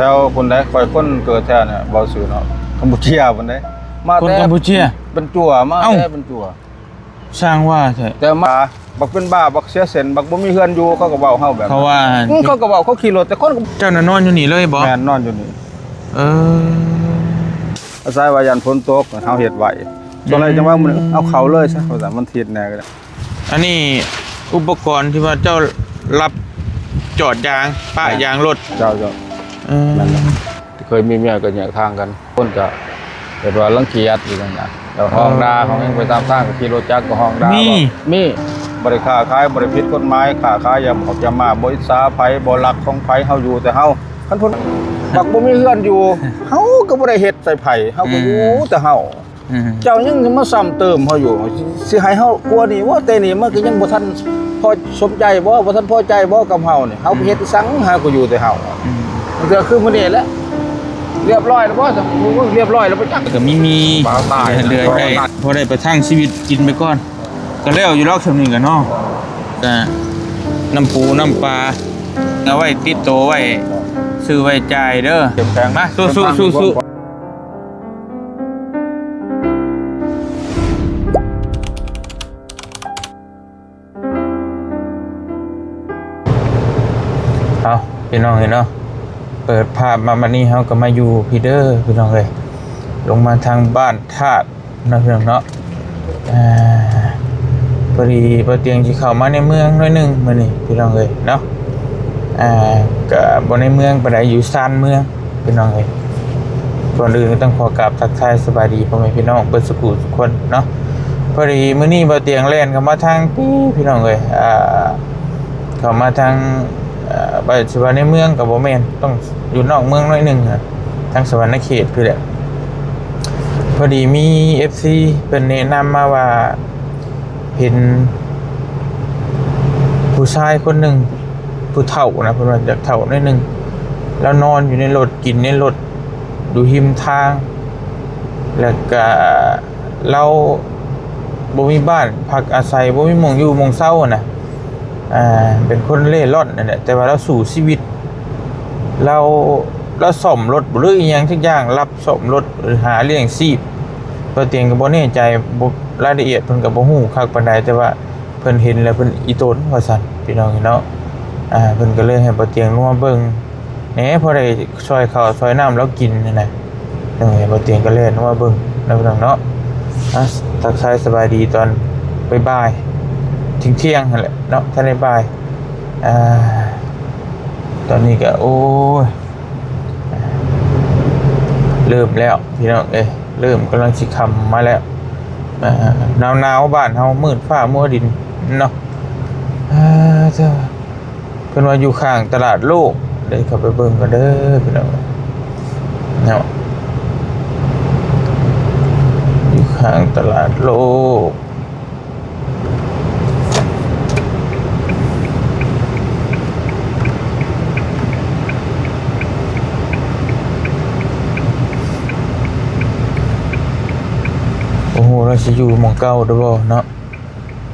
ແຖວພຸ້ນໃດ ຂ້ອຍຄົນເກີດແຖວນີ້ ເວົ້າຊື່ເນາະ ກຳປູເຈຍພຸ້ນໃດ ມາແຕ່ ຄົນກຳປູເຈຍ ເປັນຈົວ ມາ ເອົ້າ ແຕ່ເປັນຈົວ. ຊ່າງວ່າແທ້ ແຕ່ມາບັກເປັນບ້າ ບັກເສຍເສັ້ນ ບັກບໍ່ມີເຮືອນຢູ່ ເຂົາກໍເວົ້າເຮົາແບບ ເຂົາວ່າ ອືມ ເຂົາກໍເຈົ້ານະນອນຢູ່ນີ້ເລີຍບໍ? ແມ່ນ ນອນຢູ່ນີ້. ເອີ ອາໄສວ່າຢ້ານຝົນຕົກ ເຮົາເຮັດໄວ້ ສ່ວນຫຼາຍຈັ່ງວ່າມື້ນີ້ເອົາເຂົ້າເລີຍຊະ ວ່າຊັ້ນ ມັນທິດແດ່ກໍໄດ້. ອັນນີ້ອຸປະກອນທີ່ວ່າເຈົ້າລັບຈອດຢາງ ປະຢາງລົດ. ເຈົ້າ ເຈົ້າ ເອີ ແມ່ນແຫຼະ ເຄີຍມີເມຍກໍແຍກທາງກັນ ຄົນກໍແບບວ່າລັງກຽດອີ່ຫຍັງນະ ແລ້ວຮ້ອງດ່າ ເອີ ຮ້ອງຫຍັງໄປຕາມທາງ ຂີ່ລົດຈັກກໍຮ້ອງດ່າ ມີ ມີ ບໍ່ໄດ້ຄ້າຂາຍ ບໍ່ໄດ້ຜິດກົດໝາຍ ຄ້າຂາຍຢ່າບອກຢ່າມາ ບໍ່ອິດສາໃຜ ບໍ່ລັກຂອງໃຜ ເຮົາຢູ່ແຕ່ເຮົາ ຄັນເພິ່ນບັກບໍ່ມີເຮືອນຢູ່ ເຮົາກໍບໍ່ໄດ້ເຮັດໃສ່ໃຜ ເຮົາກໍຢູ່ ອືມ ແຕ່ເຮົາ. ອືມ ເຈົ້າຍັງມາຊ້ຳເຕີມເຮົາຢູ່ ຊິໃຫ້ເຮົາກວ່ານີ້ບໍ່? ແຕ່ນີ້ມັນກໍຍັງບໍ່ທັນພໍສົມໃຈບໍ່? ບໍ່ທັນພໍໃຈບໍ່ກັບເຮົານີ້? ເຮົາ ອືມ ເຮັດອີ່ສັງ ຫາກໍຢູ່ແຕ່ເຮົາ ອືມ ເທື່ອຄືມື້ນີ້ແຫຼະ ລຽບຮ້ອຍແລ້ວບໍ່? ລຽບຮ້ອຍແລ້ວບໍ່ຈັກ? ກໍມີໆ ເຫຼືອໆ ໄດ້ ພໍໄດ້ປະທັງຊີວິດກິນໄປກ່ອນ ກໍແລ້ວຢູ່ດອກຊ່ຳນີ້ກໍເນາະ ກໍນ້ຳປູນ້ຳປາ ເອົາໄວ້ຕິດໂຕໄວ້ ຊື້ໄວ້ຈ່າຍເດີ ເຂັ້ມແຂງ ມາ ສູ້ໆ ສູ້ໆ. ເອົາ ພີ່ນ້ອງເອີຍເນາະ ເປີດພາບມາບັດນີ້ ເຮົາກໍມາຢູ່ພີ້ເດີ ພີ່ນ້ອງເອີຍ ລົງມາທາງບ້ານທາດ ເນາະ ພີ່ນ້ອງເນາະ ອ່າ ພໍດີບ່າວຕຽງຊິເຂົ້າມາໃນເມືອງໜ້ອຍໜຶ່ງມື້ນີ້ ພີ່ນ້ອງເອີຍເນາະ ອ່າ ກະບໍ່ໃນເມືອງປານໃດ ຢູ່ຊານເມືອງ ພີ່ນ້ອງເອີຍ ກ່ອນອື່ນກໍຕ້ອງຂໍກາບທັກທາຍສະບາຍດີພໍ່ແມ່ພີ່ນ້ອງເບິດສູ່ຜູ້ສູ່ຄົນເນາະ ພໍດີມື້ນີ້ບ່າວຕຽງແລ່ນເຂົ້າມາທາງພີ້ ພີ່ນ້ອງເອີຍ ອ່າ ເຂົ້າມາທາງ ເອີ ວ່າຊິວ່າໃນເມືອງກໍບໍ່ແມ່ນ ຕ້ອງຢູ່ນອກເມືອງໜ້ອຍໜຶ່ງ ທາງສະຫວັນນະເຂດພຸ້ນແຫຼະ ພໍດີມີເອັຟຊີເພິ່ນແນະນຳມາວ່າ ເຫັນຜູ້ຊາຍຄົນໜຶ່ງ ຜູ້ເຖົ້ານະ ເພິ່ນວ່າຢາກເຖົ້າໜ້ອຍໜຶ່ງ ລາວນອນຢູ່ໃນລົດ ກິນໃນລົດ ຢູ່ຮິມທາງ ແລ້ວກະລາວບໍ່ມີບ້ານພັກອາໄສ ບໍ່ມີໝ່ອງຢູ່ໝ່ອງເຊົາຫັ້ນນະ ອ່າ ເປັນຄົນເລ່ລ່ອນນັ້ນແຫຼະ ແຕ່ວ່າລາວສູ້ຊີວິດ ລາວ ລາວສ້ອມລົດບໍ່ ຫຼືອີ່ຫຍັງຈັກຢ່າງ ຮັບສ້ອມລົດ ຫຼືຫາລ້ຽງຊີບ ບ່າວຕຽງກໍບໍ່ແນ່ໃຈ ບໍ່ ລາຍລະອຽດເພິ່ນກໍບໍ່ຮູ້ຄັກປານໃດ ແຕ່ວ່າເພິ່ນເຫັນແລ້ວເພິ່ນອີ່ຕົນວ່າຊັ້ນ ພີ່ນ້ອງເນາະ ອ່າ ເພິ່ນກໍເລີຍໃຫ້ບ່າວຕຽງລົງມາເບິ່ງ ແໜ່ ພໍໄດ້ຊ່ອຍເຂົ້າຊ່ອຍນ້ຳລາວກິນຫັ້ນນະ ເອີ ບ່າວຕຽງກໍແລ່ນອອກມາເບິ່ງນຳພີ່ນ້ອງເນາະ ອ່າ ທັກທາຍສະບາຍດີຕອນບ່າຍໆ ທ່ຽງໆຫັ້ນແຫຼະເນາະ ທັນໄດ້ບ່າຍ ອ່າ ຕອນນີ້ກໍ ໂອ້ຍ ເລີ່ມແລ້ວພີ່ນ້ອງເອີຍ ເລີ່ມກຳລັງຊິຄ່ຳມາແລ້ວ ອ່າ ໜາວໆ ບ້ານເຮົາມືດຟ້າມົວດິນເນາະ ອ່າ ເຈົ້າ ເພິ່ນວ່າຢູ່ຂ້າງຕະຫຼາດໂລກ ເດີເຂົ້າໄປເບິ່ງກັນເດີພີ່ນ້ອງເນາະ ຢູ່ຂ້າງຕະຫຼາດໂລກ ບໍ່ຮູ້ລາວຊິຢູ່ໝ່ອງເກົ່າຫຼືບໍ່ເນາະ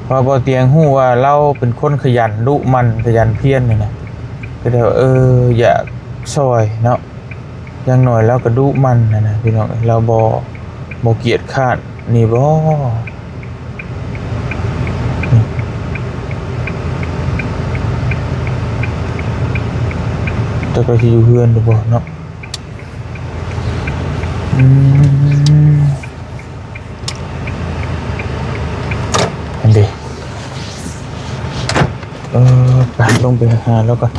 ເພາະວ່າບ່າວຕຽງຮູ້ວ່າລາວເປັນຄົນຂະຫຍັນດຸໝັ່ນ ຂະຫຍັນພຽນນີ້ນະ ກໍເລີຍວ່າ ເອີ ຢາກຊ່ອຍເນາະ ຢ່າງໜ້ອຍລາວກໍດຸໝັ່ນຫັ້ນນະ ພີ່ນ້ອງເອີຍ ລາວບໍ່ ບໍ່ກຽດຄ້ານນີ້ບໍ? ຈັກວ່າຊິຢູ່ເຮືອນຫຼືບໍ່ເນາະ ອືມ. ອັນເດ ເອີ ໄປ ລົງໄປຫາລາວກ່ອນ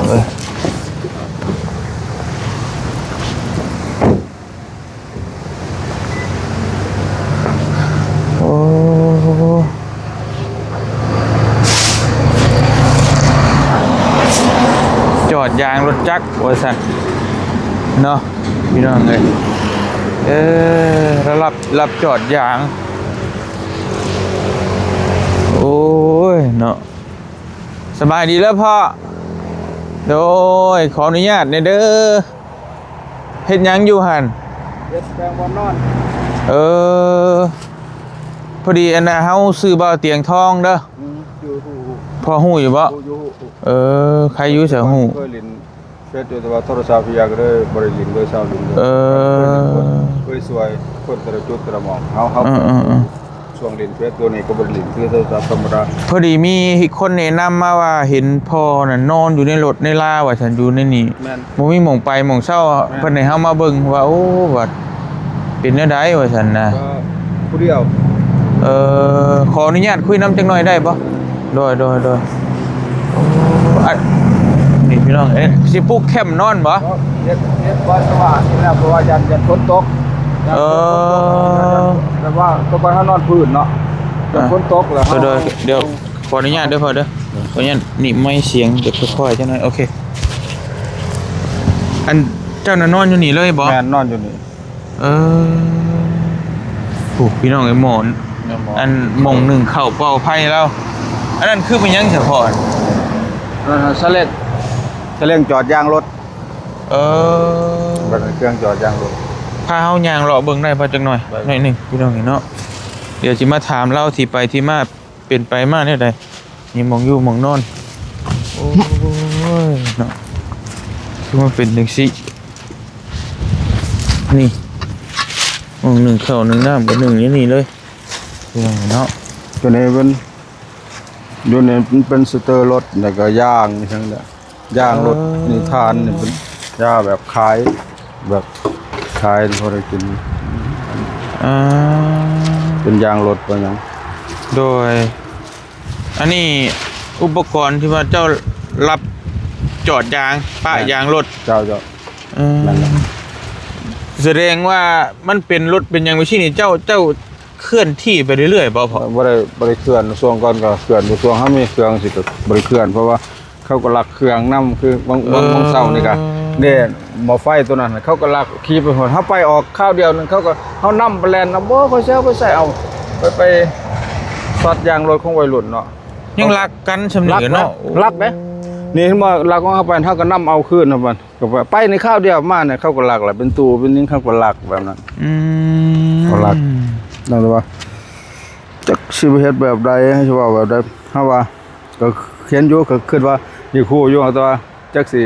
ເອີ ໂອ້ ຈອດຢາງລົດຈັກວ່າຊັ້ນເນາະ ພີ່ນ້ອງເອີຍ ເອີ ລະລັບ ລັບຈອດຢາງ ໂອ້ຍເນາະ ສະບາຍດີເດີພໍ່ ໂດຍ ຂໍອະນຸຍາດແດ່ເດີ ເຮັດຫຍັງຢູ່ຫັ້ນ? ເຮັດແປງບ່ອນນອນ ເອີ ພໍດີອັນນ່າ ເຮົາຊື່ບ່າວຕຽງທອງເດີ ອືມ ຢູ່ ຮູ້ ພໍຮູ້ຢູ່ບໍ່? ຮູ້ຢູ່ ຮູ້ ເອີ ໃຄຢູ່ຊະ ຮູ້ ເຄີຍຫຼິ້ນ ເຟສຢູ່ ແຕ່ວ່າໂທລະສັບອີ່ຫຍັງກໍເລີຍບໍ່ໄດ້ຫຼິ້ນ ໂດຍສາວຫຼິ້ນ ເອີ ເຄີຍຊ່ວຍຄົນແຕ່ລະຈຸດແຕ່ລະໝ່ອງ ເຮົາ ເຮົາ ເອີ ເອີ ເອີ ຊ່ວງຫຼິ້ນເຟສໂຕນີ້ກໍບໍ່ໄດ້ຫຼິ້ນ ຄືໂທລະສັບທຳມະດາ. ພໍດີມີຄົນແນະນຳມາວ່າເຫັນພໍ່ນັ້ນນອນຢູ່ໃນລົດໃນລາວ່າຊັ້ນ ຢູ່ໃນນີ້ ແມ່ນ ບໍ່ມີໝ່ອງໄປໝ່ອງເຊົາ ແມ່ນ ເພິ່ນໃຫ້ເຮົາມາເບິ່ງວ່າ ໂອ້ ວ່າເປັນແນວໃດວ່າຊັ້ນນະ ກໍຜູ້ດຽວ. ເອີ ຂໍອະນຸຍາດຄຸຍນຳຈັກໜ່ອຍໄດ້ບໍ່? ໂດຍ ໂດຍ ໂດຍ. ໂອ້ ອັນນີ້ພີ່ນ້ອງເອີຍ ຊິປຸກແຄມນອນບໍ່? ເຮັດ ເຮັດບໍ່ສະຫວ່າງນີ້ແຫຼະ ເພາະວ່າຢ້ານ ຢ້ານຝົນຕົກ ເອີ ແບບວ່າແຕ່ກ່ອນເຮົານອນພື້ນເນາະ ຢ້ານຝົນຕົກແລ້ວ ໂດຍ ດຽວ ຂໍອະນຸຍາດເດີພໍ່ເດີ ຂໍອະນຸຍາດໜີບໄມສຽງຈັກຄ່ອຍໆ ຈັກໜ່ອຍ. ໂອເຄ ອັນເຈົ້ານະນອນຢູ່ນີ້ເລີຍບໍ່? ແມ່ນ ນອນຢູ່ນີ້. ເອີ ໂອ້ ພີ່ນ້ອງເອີຍ ໝໍ ແມ່ນບໍ່ ອັນໝ່ອງໜຶ່ງເຂົ້າເປົ່າໄຟລາວ ອັນນັ້ນຄືເປັນຫຍັງສະເພາະ? ອັນນັ້ນສະເລັງ ສະເລັງຈອດຢາງລົດ. ເອີ ບັດເຄື່ອງຈອດຢາງລົດ ພາເຮົາຍ່າງເລາະເບິ່ງໄດ້ບໍ່ຈັກໜ່ອຍ? ໄດ້ ໜ້ອຍໜຶ່ງ ພີ່ນ້ອງເອີຍເນາະ ດຽວຊິມາຖາມລາວທີ່ໄປທີ່ມາ ເປັນໄປມາແນວໃດ? ມີໝ່ອງຢູ່ໝ່ອງນອນ ໂອ້ຍເນາະ ຄືມາເປັນຈັ່ງຊີ້ ນີ້ ໝ່ອງໜຶ່ງເຂົ້າໜຶ່ງນ້ຳ ກໍໜຶ່ງຢູ່ນີ້ເລີຍ ເນາະ. ຕົວນີ້ເປັນ ຢູ່ນີ້ມັນເປັນສະເຕີລົດ ແລ້ວກໍຢາງອີ່ຫຍັງແຫຼະ ຢາງລົດ ເອີ ນີ້ຖ່ານນີ້ເປັນຢາງແບບຂາຍ ແບບຂາຍພໍໄດ້ກິນ ອ່າ ເປັນຢາງລົດເປັນຫຍັງ. ໂດຍ ອັນນີ້ອຸປະກອນທີ່ວ່າເຈົ້າຮັບຈອດຢາງ ປະ ແມ່ນ ຢາງລົດ ເຈົ້າ ເຈົ້າ ເອີ ນັ້ນແຫຼະ ສະແດງວ່າມັນເປັນລົດເປັນຫຍັງໄປຊີ້ນີ້ ເຈົ້າ ເຈົ້າເຄື່ອນທີ່ໄປເລື້ອຍໆບໍ່ພໍ່? ບໍ່ໄດ້ ບໍ່ໄດ້ເຄື່ອນ ຊ່ວງກ່ອນກໍເຄື່ອນຢູ່ ຊ່ວງເຮົາມີເຄື່ອງຊີ້ກໍບໍ່ໄດ້ເຄື່ອນ ເພາະວ່າ ເຂົາກໍລັກເຄື່ອງນຳ ຄືບາງ ເອີ ບາງ ບາງເຊົ້ານີ້ກະ ເດ້ ໝໍ້ໄຟໂຕນັ້ນ ເຂົາກໍລັກຂີ່ໄປພຸ້ນ ເຮົາໄປອອກຄາວດຽວໜຶ່ງ ເຂົາກໍ ເຮົານຳໄປແລ່ນນຳ ບໍ່ ຂ້ອຍຊິເອົາໄປໃສ່ ເອົາໄປ ໄປຊັອດຢາງລົດຂອງໄວລຸ້ນເນາະ ຍັງລັກກັນສ່ຳນີ້ເນາະ ລັກເດ້ ນີ້ເຫັນບໍ່ ລັກຂອງເຮົາໄປ ເຮົາກໍນຳເອົາຄືນເຮົາໄປ ກໍໄປ ໄປໃນຄາວດຽວ ມານີ້ເຂົາກໍລັກລະ ເປັນຕູ້ເປັນຫຍັງ ເຂົາກໍລັກແບບນັ້ນ ອືມ ເຂົາລັກ ນັ້ນແຫຼະວ່າ ຈັກຊິເຮັດແບບໃດ ຊິເວົ້າແບບໃດ ເຮົາວ່າ ກໍເຫັນຢູ່ ກໍຄິດວ່າຢາກຮູ້ຢູ່ ແຕ່ວ່າຈັກຊິ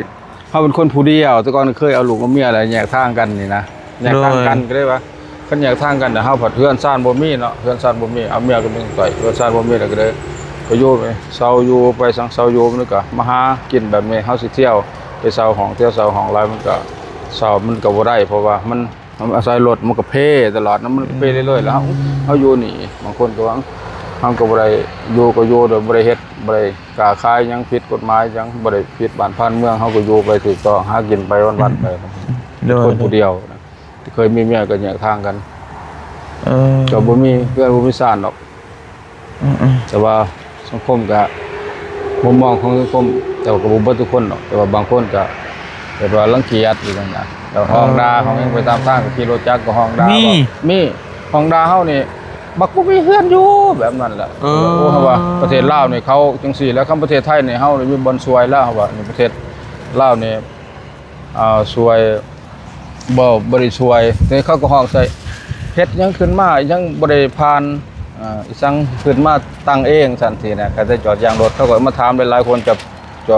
ເຮົາເປັນຄົນຜູ້ດຽວ ແຕ່ກ່ອນເຄີຍເອົາລູກເອົາເມຍແລ້ວແຍກທາງກັນນີ້ນະ ແຍກທາງກັນ ໂດຍ ກໍເລີຍວ່າ ຄັນແຍກທາງກັນ ເຮົາພັດເຮືອນຊານບໍ່ມີເນາະ ເຮືອນຊານບໍ່ມີ ເອົາເມຍກັບລູກໄປ ເຮືອນຊານບໍ່ມີ ແລ້ວກໍເລີຍໄປຢູ່ ໄປເຊົ່າຢູ່ ໄປສັງເຊົ່າຢູ່ ມັນກໍມາຫາກິນແບບນີ້ ເຮົາຊິທ່ຽວໄປເຊົ່າຫ້ອງ ທ່ຽວເຊົ່າຫ້ອງຫຼາຍ ມັນກໍເຊົ່າ ມັນກໍບໍ່ໄດ້ ເພາະວ່າມັນ ເຮົາອາໄສລົດ ມັນກໍເພຕະຫຼອດນະ ມັນກໍເພເລື້ອຍໆ ແລ້ວເຮົາ ເຮົາຢູ່ນີ້ ບາງຄົນກໍວ່າ ເຮົາກໍບໍ່ໄດ້ຢູ່ ກໍຢູ່ໂດຍບໍ່ໄດ້ເຮັດ ບໍ່ໄດ້ຄ້າຂາຍຫຍັງຜິດກົດໝາຍຫຍັງ ບໍ່ໄດ້ຜິດບ້ານຜ່ານເມືອງ ເຮົາກໍຢູ່ໄປຖືກຕ້ອງ ຫາກິນໄປວັນໆ ໄປ ໂດຍ ຄົນຜູ້ດຽວນະ ເຄີຍມີເມຍກໍແຍກທາງກັນ ເອີ ກໍບໍ່ມີເຮືອນ ບໍ່ມີຊານດອກ. ອືມໆ ແຕ່ວ່າສັງຄົມກະ ມຸມມອງຂອງສັງຄົມ ແຕ່ວ່າກໍບໍ່ເບິດທຸກຄົນດອກ ແຕ່ວ່າບາງຄົນກະແບບວ່າລັງກຽດອີ່ຫຍັງນະ ແລ້ວຮ້ອງ ອໍ ດ່າ ຮ້ອງຫຍັງໄປຕາມທາງ ກໍຂີ່ລົດຈັກກໍຮ້ອງດ່າ ມີ ວ່າ ມີ ຮ້ອງດ່າເຮົານີ້ ບັກບໍ່ມີເຮືອນຢູ່ ແບບນັ້ນແຫຼະ ເອີ ໂອ້ ເຮົາວ່າປະເທດລາວນີ້ເຂົາຈັ່ງຊີ້ແຫຼະ ຄັນປະເທດໄທນີ້ເຮົານີ້ມີບ່ອນຊ່ວຍແລ້ວ ເຮົາວ່າໃນປະເທດລາວນີ້ ອ່າ ຊ່ວຍ ບໍ່ ບໍ່ໄດ້ຊ່ວຍ ແຕ່ເຂົາກໍຮ້ອງໃສ່ ເຮັດຫຍັງຂຶ້ນມາ ຍັງບໍ່ໄດ້ຜ່ານ ອ່າ ອີ່ສັງຂຶ້ນມາຕັ້ງເອງ ຊັ້ນຊີ້ນະ ກໍໄດ້ຈອດຢາງລົດ ເຂົາກໍມາຖາມຫຼາຍໆຄົນ ຈະ ຈະ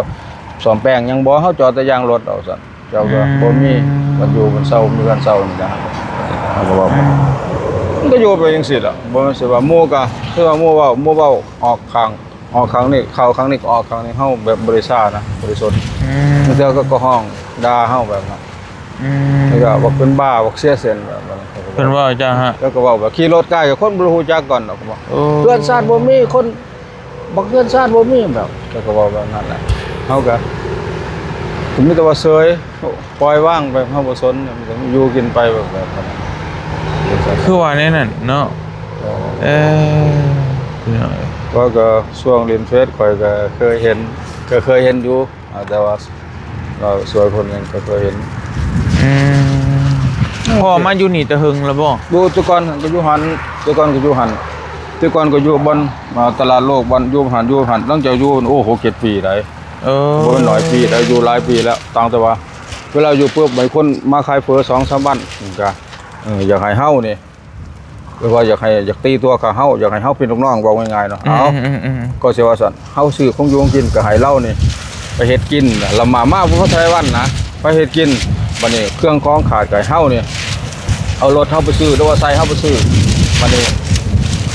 ສ້ອມແປງຫຍັງບໍ່ ເຮົາຈອດແຕ່ຢາງລົດເອົາ ຊັ້ນ ເຈົ້າກໍ ອືມ ບໍ່ມີບ່ອນຢູ່ບ່ອນເຊົາ ມີເຮືອນເຊົານີ້ນະ ເຮົາກໍເວົ້າ ອືມ ມັນກໍຢູ່ໄປຈັ່ງຊີ້ແຫຼະ ບໍ່ແມ່ນຊິວ່າໝູ່ກໍ ຄືວ່າໝູ່ເວົ້າ ໝູ່ເວົ້າອອກຂ້າງ ອອກຂ້າງນີ້ ເຂົ້າຂ້າງນີ້ກໍອອກຂ້າງນີ້ ເຮົາແບບບໍ່ໄດ້ຊານະ ບໍ່ໄດ້ສົນ ອືມ ບາງເທື່ອກໍ ກໍຮ້ອງດ່າເຮົາແບບນັ້ນ ອືມ ແລ້ວກໍວ່າເປັນບ້າ ວ່າເສຍເສັ້ນແບບນັ້ນ ເພິ່ນເວົ້າຈັ່ງຮະ ແລ້ວກໍເວົ້າແບບຂີ່ລົດໃກ້ກັບຄົນບໍ່ຮູ້ຈັກກັນດອກ ເອີ ເພື່ອນຊາດບໍ່ມີ ຄົນ ບັກເຮືອນຊານບໍ່ມີ ແບບ ແລ້ວກໍເວົ້າແບບນັ້ນແຫຼະ ເຮົາກໍ ກໍມີແຕ່ວ່າເຊີຍ ປ່ອຍວາງໄປ ເຮົາບໍ່ສົນ ມັນກໍຢູ່ກິນໄປແບບ ແບບນັ້ນ ຄືວ່າແນວນັ້ນເນາະ ເອີ ເອີ ພີ່ນ້ອງເອີຍ ວ່າກໍຊ່ວງຫຼິ້ນເຟສຂ້ອຍກໍເຄີຍເຫັນ ກໍເຄີຍເຫັນຢູ່ ອ່າ ແຕ່ວ່າເວົ້າຊ່ວຍຄົນນັ້ນກໍເຄີຍເຫັນ ອືມ ພໍ່ມາຢູ່ນີ້ແຕ່ເຫິງແລ້ວບໍ່? ຢູ່ແຕ່ກ່ອນກໍຢູ່ຫັ້ນ ແຕ່ກ່ອນກໍຢູ່ຫັ້ນ ແຕ່ກ່ອນກໍຢູ່ບ່ອນ ອ່າ ຕະຫຼາດໂລກ ບ່ອນຢູ່ຫັ້ນ ຢູ່ຫັ້ນ ຫຼັງຈາກຢູ່ ໂອ້ ຫົກເຈັດປີໄດ໋ ເອີ ບໍ່ແມ່ນໜ້ອຍປີໄດ໋ ຢູ່ຫຼາຍປີແລ້ວ ຕ່າງແຕ່ວ່າ ເວລາຢູ່ປຶບ ບາງຄົນມາຂາຍເຝີສອງສາມວັນ ກໍ ເອີ ຢາກໃຫ້ເຮົານີ້ ແບບວ່າຢາກໃຫ້ ຢາກຕີຕົວຄ່າເຮົາ ຢາກໃຫ້ເຮົາເປັນລູກນ້ອງ ເວົ້າງ່າຍໆເນາະ ເອົາ ອືມໆໆ ກໍຊິວ່າຊັ້ນ ເຮົາຊື້ຂອງຢູ່ຂອງກິນກໍໃຫ້ລາວນີ້ ເ ເຮັດກິນ ລະມາ ມາບໍ່ໄທວັນນະ ໄປເຮັດກິນ. ບັດນີ້ເຄື່ອງຂອງຂາດກະໃຫ້ເຮົານີ້ ເອົາລົດເຮົາໄປຊື້ ຫຼືວ່າໃຊ້ເຮົາໄປຊື້. ບັດນີ້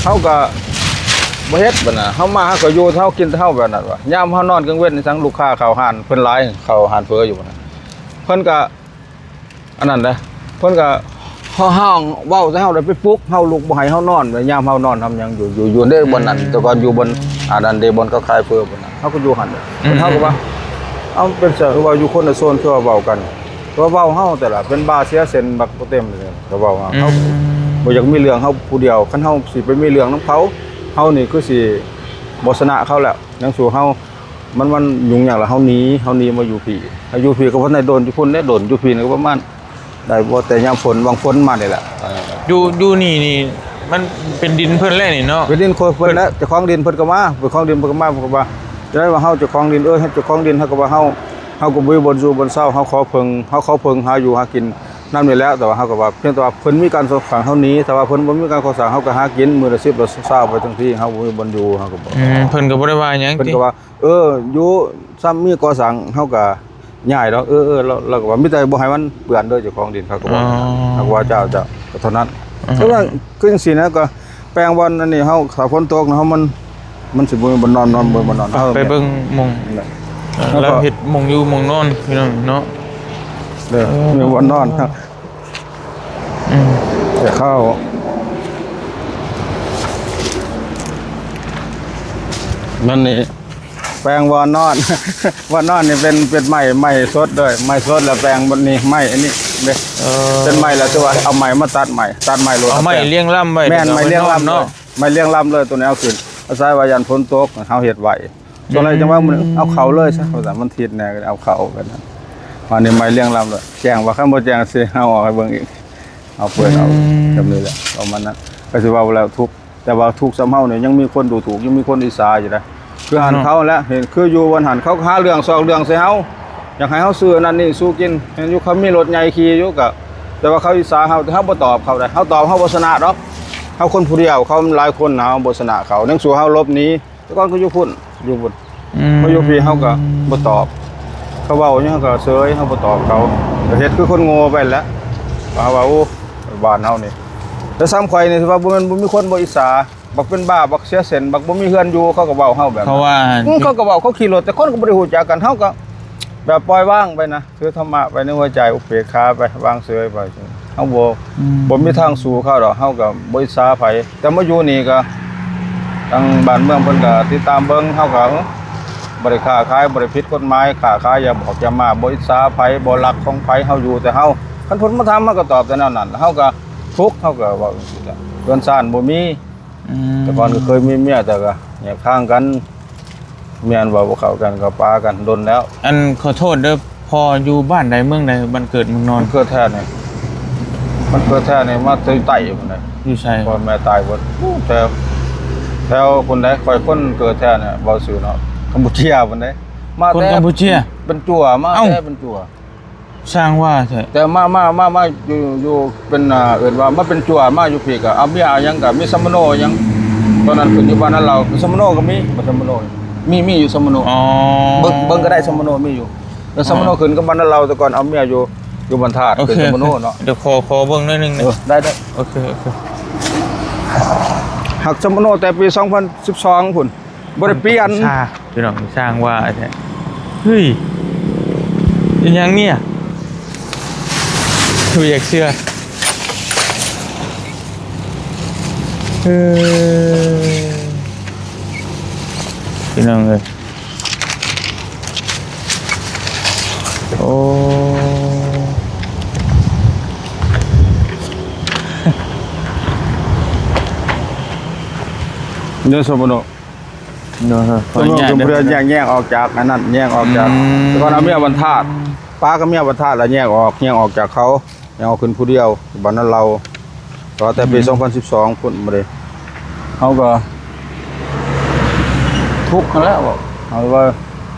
ເຮົາກະບໍ່ເຮັດ ບັດນັ້ນ ເຮົາມາເຮົາກະຢູ່ເຮົາກິນແຕ່ເຮົາແບບນັ້ນວ່າ. ຍາມເຮົານອນກາງເວັນນີ້ ທາງລູກຄ້າເຂົ້າຮ້ານເພິ່ນຫຼາຍ ເຂົ້າຮ້ານເຝີຢູ່ ເພິ່ນກະ ອັນນັ້ນເດ້ ເພິ່ນກະຮ້ອງເວົ້າໃສ່ເຮົາ ແລ້ວໄປປຸກເຮົາ ລຸກບໍ່ໃຫ້ເຮົານອນ. ຍາມເຮົານອນເຮົາຍັງຢູ່ ຢູ່ ຢູ່ໃນບ່ອນນັ້ນ ອືມ ແຕ່ກ່ອນຢູ່ບ່ອນອັນນັ້ນເດ້ ບ່ອນເຂົາຂາຍເຝີ ບ່ອນນັ້ນ ເຮົາກະຢູ່ຫັ້ນ. ອືມ ເພິ່ນ ເຮົາກະວ່າ ເອົາ ເປັນຊັ້ນ ຄືວ່າຢູ່ຄົນລະໂຊນ ຄືວ່າເວົ້າກັນ ຄືວ່າເວົ້າເຮົາແຕ່ລະເປັນບ້າເສຍເສັ້ນ ບັກບໍ່ເຕັມເລີຍ ກະເວົ້າເຮົາ ອືມ ເຮົາບໍ່ຢາກມີເລື່ອງ ເຮົາຜູ້ດຽວ. ຄັນເຮົາຊິໄປມີເລື່ອງນຳເຂົາ ເຮົານີ້ຄືຊິບໍ່ຊະນະເຂົາແລ້ວ. ຍັງສູ່ເຮົາ ມັນ ມັນຫຍຸ້ງຍາກລະ ເຮົາໜີ ເຮົາໜີມາຢູ່ພີ້. ເຮົາຢູ່ພີ້ກະບໍ່ໄດ້ດົນ ຢູ່ພຸ້ນເດ້ດົນ ຢູ່ພີ້ນີ້ກະປະມານໄດ້ບໍ່ແຕ່ຍາມຝົນ ຫວ່າງຝົນມານີ້ແຫຼະ. ເອີ ຢູ່ ຢູ່ນີ້ນີ້ ມັນເປັນດິນເພິ່ນແລ້ວນີ້ເນາະ ເປັນດິນຂອງເພິ່ນແລ້ວ. ເຈົ້າຂອງດິນເພິ່ນກະມາ ເຈົ້າຂອງດິນເພິ່ນກະມາ ເພິ່ນກະວ່າ ຈະໄດ້ວ່າເຮົາເຈົ້າຂອງດິນ ເອີ ເຮົາເຈົ້າຂອງດິນ ເຮົາກະວ່າເຮົາ ເຮົາກະບໍ່ມີບ່ອນຢູ່ບ່ອນເຊົາ ເຮົາຂໍເພິ່ງ ເຮົາຂໍເພິ່ງຫາຢູ່ຫາກິນນຳນີ້ແຫຼະ. ແຕ່ວ່າເຮົາກະວ່າ ພຽງແຕ່ວ່າເພິ່ນມີການກໍ່ສ້າງ ເຮົາໜີ ຖ້າວ່າເພິ່ນບໍ່ມີການກໍ່ສ້າງ ເຮົາກະຫາກິນມື້ລະສິບລະຊາວ ໄປທັງທີ ເຮົາບໍ່ມີບ່ອນຢູ່ ເຮົາກະບອກ ອືມ ເພິ່ນກະບໍ່ໄດ້ວ່າຫຍັງ ເພິ່ນກະວ່າ ເອີ ຢູ່ ຊ້ຳມີກໍ່ສ້າງເຮົາກະຍ້າຍດອກ. ເອີ ເອີ ລາວ ລາວກະວ່າ ມີແຕ່ບໍ່ໃຫ້ມັນເປື້ອນເດີ້ ເຈົ້າຂອງດິນ ເຂົາກະວ່າ ເຂົາກະວ່າ ເຈົ້າ ເຈົ້າ ກະເທົ່ານັ້ນ. ອືມ ແຕ່ວ່າຄືຈັ່ງຊີ້ນະ ກະແປງບ່ອນອັນນີ້ເຮົາ ຖ້າຝົນຕົກນະ ເຮົາມັນ ມັນຊິບໍ່ມີບ່ອນນອນ ນອນບໍ່ມີບ່ອນນອນ. ເຮົາໄປເບິ່ງໝ່ອງ ລາວເຮັດໝ່ອງຢູ່ໝ່ອງນອນ ພີ່ນ້ອງເນາະ ເດີ ມີບ່ອນນອນ. ອືມ ເຂົ້າ ມັນນີ້ແປງບ່ອນນອນ ບ່ອນນອນນີ້ເປັນ ເປັນໄມ້ ໄມ້ສົດເດີ ໄມ້ສົດ ແລ້ວແປງບ່ອນນີ້ ໄມ້ອັນນີ້ເດ້ ເອີ ເປັນໄມ້ ແລ້ວຖືວ່າເອົາໄມ້ມາຕັດໄມ້ ຕັດໄມ້ໂລດ ເອົາໄມ້ລຽງລຳໄວ້ ແມ່ນ ໄມ້ລຽງລຳເນາະ ໄມ້ລຽງລຳເລີຍ. ໂຕນີ້ເອົາຂຶ້ນ ອາໄສວ່າຢ້ານຝົນຕົກ ເຮົາເຮັດໄວ້ ສ່ວນຫຼາຍຈັ່ງວ່າມື້ນີ້ເອົາເຂົ້າເລີຍຊະ ວ່າຊັ້ນ ມັນທິດແດ່ ເອົາເຂົ້າກັນ. ບາດນີ້ໄມ້ລຽງລຳເລີຍ ແຈ້ງວ່າ ຄັນບໍ່ແຈ້ງຊິເອົາອອກໃຫ້ເບິ່ງອີກ ເອົາເປີດເອົາ ອືມ ແບບນີ້ແຫຼະ ປະມານນັ້ນ. ກະຊິເວົ້າແລ້ວທຸກ ແຕ່ວ່າທຸກສ່ຳເຮົານີ້ ຍັງມີຄົນດູຖູກ ຍັງມີຄົນອິດສາຢູ່ເດ້. ຄືຫັ້ນເນາະ ເຂົາແຫຼະ ເຫັນຄືຢູ່ບ່ອນຫັ້ນ ເຂົາກະຫາເລື່ອງຊອກເລື່ອງໃສ່ເຮົາ ຢາກໃຫ້ເຮົາຊື້ອັນນັ້ນນີ້ສູ່ກິນ ເຫັນຢູ່ເຂົາມີລົດໃຫຍ່ຂີ່ຢູ່ ກະ ແຕ່ວ່າເຂົາອິດສາເຮົາ ແຕ່ເຮົາບໍ່ຕອບເຂົາໄດ໋ ເຮົາຕອບເຮົາບໍ່ຊະນະດອກ. ເຮົາຄົນຜູ້ດຽວ ເຂົາຫຼາຍຄົນ ເຮົາບໍ່ຊະນະເຂົາ ຍັງສູ່ເຮົາຫຼົບໜີ. ແຕ່ກ່ອນກະຢູ່ພຸ້ນ ຢູ່ພຸ້ນ ອືມ ມາຢູ່ພີ້ເຮົາກະບໍ່ຕອບ ເຂົາເວົ້າຫຍັງເຮົາກະເຊີຍ ເຮົາບໍ່ຕອບເຂົາ ກະເຮັດຄືຄົນໂງ່ໄປແຫຼະ. ເຮົາວ່າ ໂອ້ ບ້ານເຮົານີ້ ແຕ່ສ່ຳຂ້ອຍນີ້ຖືວ່າບໍ່ແມ່ນ ບໍ່ມີຄົນບໍ່ອິດສາ ບັກເປັນບ້າ ບັກເສຍເສັ້ນ ບັກບໍ່ມີເຮືອນຢູ່ ເຂົາກະເວົ້າເຮົາແບບ ເຂົາວ່າ ອືມ ເຂົາກະເວົ້າ ເຂົາຂີ່ລົດ ແຕ່ຄົນກະບໍ່ໄດ້ຮູ້ຈັກກັນ ເຮົາກະແບບປ່ອຍວາງໄປນະ ຖືທຳມະໄປໃນຫົວໃຈ ອຸເບກຂາໄປ ວາງເສີຍໄປ. ເຮົາບໍ່ ອືມ ບໍ່ມີທາງສູ້ເຂົາດອກ ເຮົາກະບໍ່ອິດສາໃຜ. ແຕ່ມາຢູ່ນີ້ກະ ທາງບ້ານເມືອງເພິ່ນກະຕິດຕາມເບິ່ງ ເຮົາກະ ເອີ ບໍ່ໄດ້ຄ້າຂາຍ ບໍ່ໄດ້ຜິດກົດໝາຍ ຄ້າຂາຍຢ່າບອກຢ່າມາ ບໍ່ອິດສາໃຜ ບໍ່ລັກຂອງໃຜ ເຮົາຢູ່ແຕ່ເຮົາ. ຄັນເພິ່ນມາຖາມ ເຮົາກະຕອບແຕ່ແນວນັ້ນ ເຮົາກະທຸກ ເຮົາກະເວົ້າຈັ່ງຊີ້ແຫຼະ. ເຮືອນຊານບໍ່ມີ ອືມ ແຕ່ກ່ອນກະເຄີຍມີເມຍ ແຕ່ກະແຍກທາງກັນ ແມ່ນວ່າບໍ່ເຂົ້າກັນກະປາກັນດົນແລ້ວ. ອັນ ຂໍໂທດເດີ ພໍ່ຢູ່ບ້ານໃດເມືອງໃດ ບ້ານເກີດເມືອງນອນ? ບ້ານເກີດແທ້ນີ້ ບ້ານເກີດແທ້ນີ້ມາແຕ່ຢູ່ໃຕ້ພຸ້ນໃດ໋. ຢູ່ໃສ? ພໍ່ແມ່ຕາຍເບິດ ແຖວ ແຖວພຸ້ນໃດ໋. ຂ້ອຍຄົນເກີດແທ້ນີ້ ເວົ້າຊື່ເນາະ ກຳປູເຈຍພຸ້ນໃດ໋. ມາແຕ່ກຳປູເຈຍ ເປັນຈົວ ມາແຕ່ເປັນຈົວ. ຊ່າງວ່າແທ້ ແຕ່ມາ ມາ ມາ ມາຢູ່ ຢູ່ເປັນ ອ່າ ເອີ້ນວ່າມາເປັນຈົວ ມາຢູ່ພີ້ກະເອົາເມຍເອົາຫຍັງ ກະມີສຳມະໂນຫຍັງ. ຕອນນັ້ນຂຶ້ນຢູ່ບ້ານນາເລົາ ສຳມະໂນກະມີ ສຳມະໂນມີ ມີຢູ່ສຳມະໂນ. ອໍ ເບິ່ງ ເບິ່ງກະໄດ້ ສຳມະໂນມີຢູ່. ແລ້ວສຳມະໂນ ອໍ ຂຶ້ນກັບບ້ານນາເລົາ ແຕ່ກ່ອນເອົາເມຍຢູ່ ຢູ່ບ້ານທາດ ໂອເຄ ເປັນສຳມະໂນເນາະ. ດຽວຂໍ ຂໍເບິ່ງໜ້ອຍໜຶ່ງ. ເອີ ໄດ້ ໄດ້ ໂອເຄ ໂອເຄ. ຫາກສຳມະໂນແຕ່ປີສອງພັນສິບສອງພຸ້ນ ບໍ່ໄດ້ປ່ຽນ. ຊ່າງ ພີ່ນ້ອງ ຊ່າງວ່າແທ້. ເຮີ້ຍ ເປັນຫຍັງເນຍ? ບໍ່ຢາກເຊື່ອ. ເອີ ພີ່ນ້ອງເອີຍ ໂອ້ ເດີ ສຳມະໂນ ໂດຍ ຂໍອະນຸຍາດເດີ ສຳມະໂນກະບໍ່ໄດ້ແຍກ ແຍກອອກຈາກອັນນັ້ນ ແຍກອອກຈາກ ອືມ ແຕ່ກ່ອນເອົາເມຍບ້ານທາດ ປ້າກັບເມຍບ້ານທາດ ລະແຍກອອກ ແຍກອອກຈາກເຂົາ ຍັງເອົາຂຶ້ນຜູ້ດຽວ ບ້ານນາເລົາ ກໍແຕ່ປີ ອືມ ສອງພັນສິບສອງພຸ້ນ ບໍ່ໄດ້ ເຮົາກໍທຸກຫັ້ນແຫຼະ ເຮົາວ່າ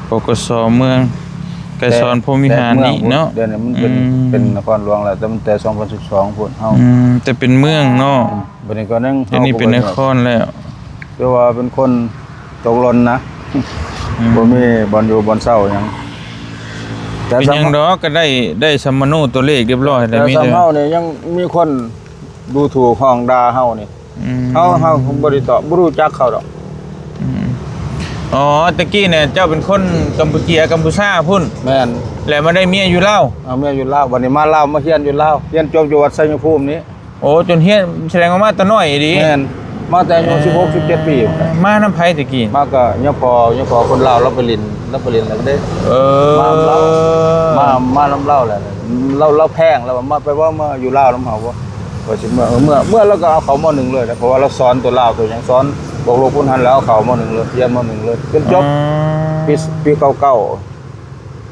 ປກສ ເມືອງໄກສອນ ແຕ່ ພົມວິຫານນີ້ເນາະ ແຕ່ເມືອງ ດຽວນີ້ມັນເປັນ ອືມ ເປັນນະຄອນຫຼວງແລ້ວ ແຕ່ມັນແຕ່ ສອງພັນສິບສອງພຸ້ນ ເຮົາ ອືມ ແຕ່ເປັນເມືອງເນາະ ອືມ ບັດນີ້ກໍຍັງ ດຽວນີ້ເປັນນະຄອນແລ້ວ ຖືວ່າເປັນຄົນຕົກຫຼົ່ນນະ ອືມ ບໍ່ມີບ່ອນຢູ່ບ່ອນເຊົາຫຍັງ. ແຕ່ ເປັນຫຍັງດອກ ກໍໄດ້ ໄດ້ສຳມະໂນຕົວເລກຮຽບຮ້ອຍແລ້ວ ແຕ່ ມີ ສຳເຮົານີ້ຍັງມີຄົນດູຖູກຮ້ອງດ່າເຮົານີ້. ອືມ ເຮົາ ເຮົາບໍ່ໄດ້ຕອບ ບໍ່ຮູ້ຈັກເຂົາດອກ. ອືມ ອໍ ແຕ່ກີ້ນີ້ເຈົ້າເປັນຄົນກຳປູເຈຍ ກຳປູຊາພຸ້ນ. ແມ່ນ ແລ້ວມາໄດ້ເມຍຢູ່ລາວ. ເອົາເມຍຢູ່ລາວ ບັດນີ້ມາລາວ ມາຮຽນຢູ່ລາວ ຮຽນຈົບຢູ່ວັດໄຊຍະພູມນີ້. ໂອ້ ຈົນຮຽນ ສະແດງວ່າມາແຕ່ນ້ອຍອີ່ຫຼີ. ແມ່ນ ມາແຕ່ອາຍຸ ເອີ ສິບຫົກ ສິບເຈັດປີ. ມານຳໃຜແຕ່ກີ້? ມາກໍຍາພໍ່ ຍາພໍ່ຄົນລາວ ລາວໄປຫຼິ້ນ ລາວໄປຫຼິ້ນແລ້ວເດ້. ເອີ ມານຳລາວ ມາ ມານຳລາວແຫຼະ. ລາວ ລາວແພງ ລາວວ່າມາ ໄປເວົ້າມາຢູ່ລາວນຳເຮົາບໍ່ ວ່າຊິເມືອ. ເອີ ເມືອ ເມືອແລ້ວກໍເອົາເຂົ້າ ມໍໜຶ່ງ ເລີຍແຫຼະ ເພາະວ່າລາວສອນຕົວລາວຕົວຫຍັງ ສອນບວກລົບຄູນຫານ ແລ້ວເອົາເຂົ້າ ມໍໜຶ່ງ ເລີຍ ຮຽນ ມໍໜຶ່ງ ເລີຍ ຈົນຈົບ. ອໍ ປີ ປີເກົ້າເກົ້າ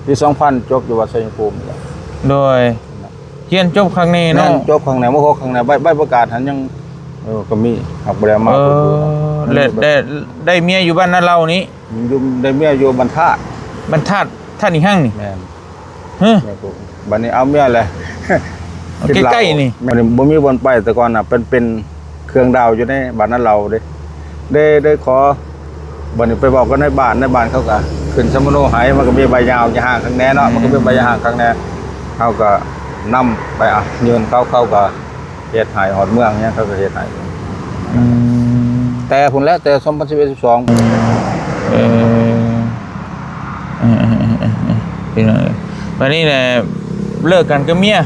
ປີສອງພັນ ຈົບຢູ່ວັດໄຊຍະພູມນີ້ແຫຼະ. ໂດຍ ຮຽນຈົບຄັກແນ່ເນາະ. ແມ່ນ ຈົບຄັກແນ່ ມໍຫົກຄັກແນ່ ໃບ ໃບປະກາດຫັ້ນຍັງ ເອີ ກໍມີ ຫາກບໍ່ໄດ້ເອົາມາ. ເອີ ແລ້ວໄດ້ ໄດ້ເມຍຢູ່ບ້ານນາເລົານີ້? ຢູ່ ໄດ້ເມຍຢູ່ບ້ານທາດ. ບ້ານທາດ ທາດອີຫຍັງນີ້? ແມ່ນ ຮະ ບັດນີ້ເອົາເມຍແຫຼະ ໃກ້ໆນີ້. ບັດນີ້ບໍ່ມີບ່ອນໄປ ແຕ່ກ່ອນນະເປັນ ເປັນເຄື່ອງດາວຢູ່ໃນບ້ານນາເລົາເດ້ ໄດ້ ໄດ້ຂໍ. ບັດນີ້ໄປເວົ້າກັບນາຍບ້ານ ນາຍບ້ານເຂົາກໍຂຶ້ນສຳມະໂນໃຫ້ ມັນກໍມີໃບຍາວຍາຫ່າງຂ້າງແນ່ເນາະ. ອືມ ມັນກໍມີໃບຍາຫ່າງຂ້າງແນ່ ເຮົາກໍນຳໄປ ອ່ະ ຍື່ນເຂົາ ເຂົາກໍເຮັດໃຫ້ ຮອດເມືອງຫຍັງເຂົາກໍເຮັດໃຫ້. ອືມ ແຕ່ພຸ້ນແຫຼະ ແຕ່ສອງພັນສິບເອັດ ສິບສອງ. ເອີ ເອີໆໆໆ ພີ່ນ້ອງເອີຍ ບັດນີ້ແຫຼະ ເລີກກັນກັບເມຍ.